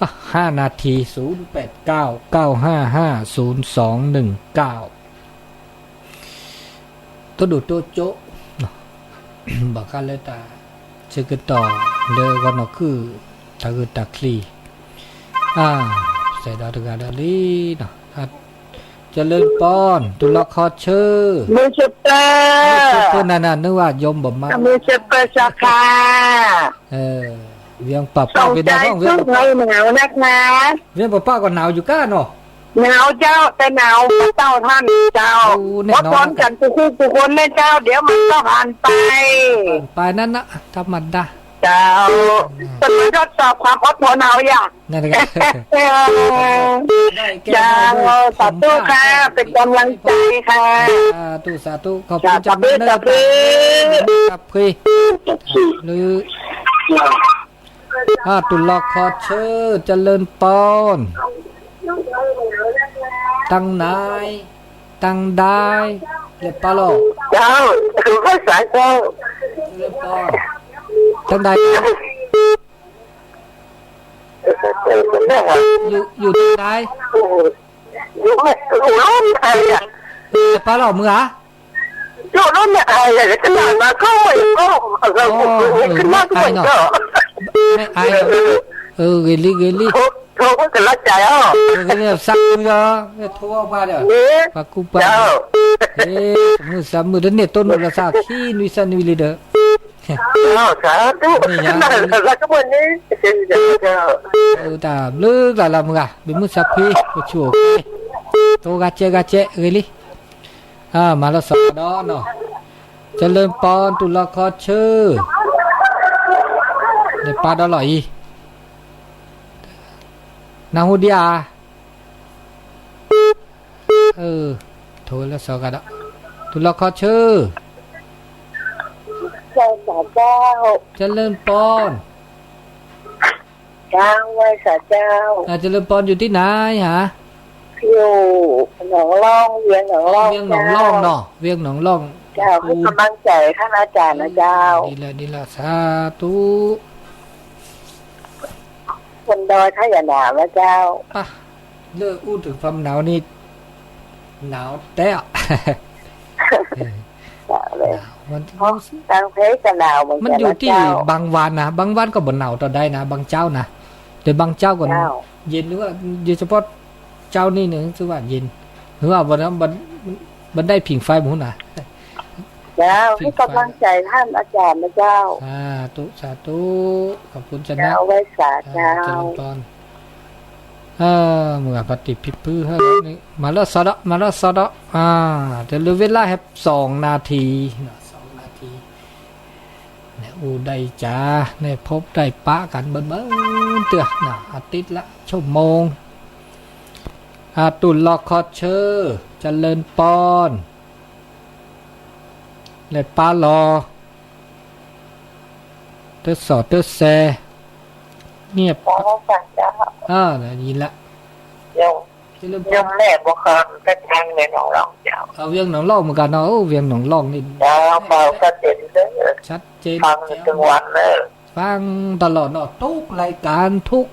อ่ะ ห้านาที ศูนย์แปดเก้า เก้าห้าห้า ศูนย์สองหนึ่งเก้า တိၢ်ဒိၣ်တိၢ်ကၠိ ဘၣ်ဃးလၢတၢ်ဆၢကတီၢ်လၢဂီၢ်နီၢ်ခုၣ် တၢ်ဂ့ၢ်တၢ်ချံ အါ စဲးဒီးတဂၤဒီးလံနီၤ เจริญปอน တုၤလီၤခီဆၢ မုၢ်စပၢၢ် မုၢ်စပၢၢ်နၤနၤ နုၢ်ဝဲယိၤဘၣ်မါ မုၢ်စပၢၢ်စၢ်ခါ เวียงป่าเป้าเป็นไงบ้าง เวียงป่าเป้า หนาวนะคะ เวียงป่าเป้าก็หนาวอยู่ก้าเนาะ หนาวเจ้า แต่หนาวเต้าท่านเจ้า โอ้ แน่นอน ก็สอนกันทุกคู่ทุกคนนะเจ้า เดี๋ยวมันก็ผ่านไป ผ่านไปนั่นนะ ธรรมดา เจ้า อืม เป็นมาทดสอบความอดทนเอาอย่าง นั่นแหละ เออ ได้แก้ เจ้า ได้ด้วย สาธุค่ะ ธรรมะ เป็นกำลังใจค่ะ สาธุ สาธุ ขอบคุณ สาธุ เจ้าแม่เนอะ สาธุ สาธุ หรือ อ่า တုၤလီၤခီဆၢ เจริญปอน တၢ်နၤ တၢ်ဒါ လဲၤပာ်လီၤ เจ้า ภาษาเจ้า เจริญปอน တၢ်ဒါ อยู่ อยู่ที่ไหน อยู่ไม่ อยู่ร่มไทยอ่ะ လဲၤပာ်လီၤမုၢ်ဧါ อยู่ร่มไทยอ่ะ ขนาดมาก็ไม่ก็ อ๋อ เออ ไม่ไอเนาะ ไม่ไอเนาะ เออ ဂ့ၤလံ ဂ့ၤလံ โทรก็กระจายอ่ะ ဂ့ၤလံ စးမုၢ်ဒီး ထိၣ်အီၣ်ပှၤဒီး ပှၤကူပှၤ เออ မုၢ်စးမုၢ် တန့ၢ်တိၢ်နီၣ်လီၤသး ခံနွံသၢနွံလံဒီး สาธุ မ့ၢ်ညါ แล้วก็วันนี้ เออ တၢ်ဘျုးကျါလၢမုၢ်ဂၤ ဘၣ်မုၢ်စးဖှံ ပဆူၣ်အိၣ်က့ၤ တိၢ်ဂၤကဲဂၤကဲ ဂ့ၤလံ မၤလီၤစၢၤဒီးနီၤ เจริญปอน တုၤလီၤခီဆၢ လဲၤပာ်ဒီးလီၤအံၤ နၢ်ဟူဒံးဧါ ထိၣ်လၢစီၤကဒီး တုၤလီၤခီဆၢ เจริญปอน เจ้า ไหว้สาเจ้า เจริญปอน อยู่ที่ไหนฮะ ที่ อยู่หนองล่อง เวียงหนองล่อง เวียงหนองล่องเจ้า เนาะ เวียงหนองล่อง เจ้า ให้กำลังใจท่านอาจารย์นะเจ้า ดีแล้ว ดีแล้ว สาธุ บนดอยถ้าอย่าหนาวนะเจ้า อ่ะ เลิกอู้ถึงความหนาวนี่ หนาวแต๊อะ หนาว มัน เนาะ ต่างประเทศก็หนาวเหมือนกันนะเจ้า มันอยู่ที่บางวันนะ บางวันก็บ่หนาวเท่าใดนะ บางเช้านะ แต่บางเช้าก็ เจ้า เย็น หรือว่า โดยเฉพาะ เจ้านี่เนี่ย รู้สึกว่าเย็น หรือว่าวันนั้นมัน มันได้ผิงไฟหมดนะ เจ้า ผิงไฟ ให้กำลังใจท่านอาจารย์นะเจ้า สาธุ สาธุ ขอบคุณ เจ้า ชนะ ไหว้สา เจ้า เจริญพร เออ มึงอ่ะ ปฏิพิพฤกษ์ให้แล้วนี่ มาแล้วสะเดาะ มาแล้วสะเดาะ อ่า จะเหลือเวลาแค่สองนาทีนะ สองนาที เนี่ย อู้ได้จ๋า เนี่ย พบได้ปะกันเบิ่นๆ เตื้อนะ อาทิตย์ละชั่วโมง อาตุลลอคอเชอร์ เจริญปอน และปาลอ เตอร์สอดเตอร์แซ เงียบ อ๋อ ค่ะ เจ้า อ่า ได้ยินละ โยม เจริญปอน โยมแม่บอกค่ะ แต่ทางเวียงหนองล่องเจ้า เอาเวียงหนองล่องเหมือนกันเนาะ โอ้ เวียงหนองล่องนี่ เจ้า เบาชัดเจนเด้อ ชัดเจน ฟังอยู่ แจ๋ว ทุกวันเด้อ ฟังตลอดเนาะ ทุกรายการ ทุก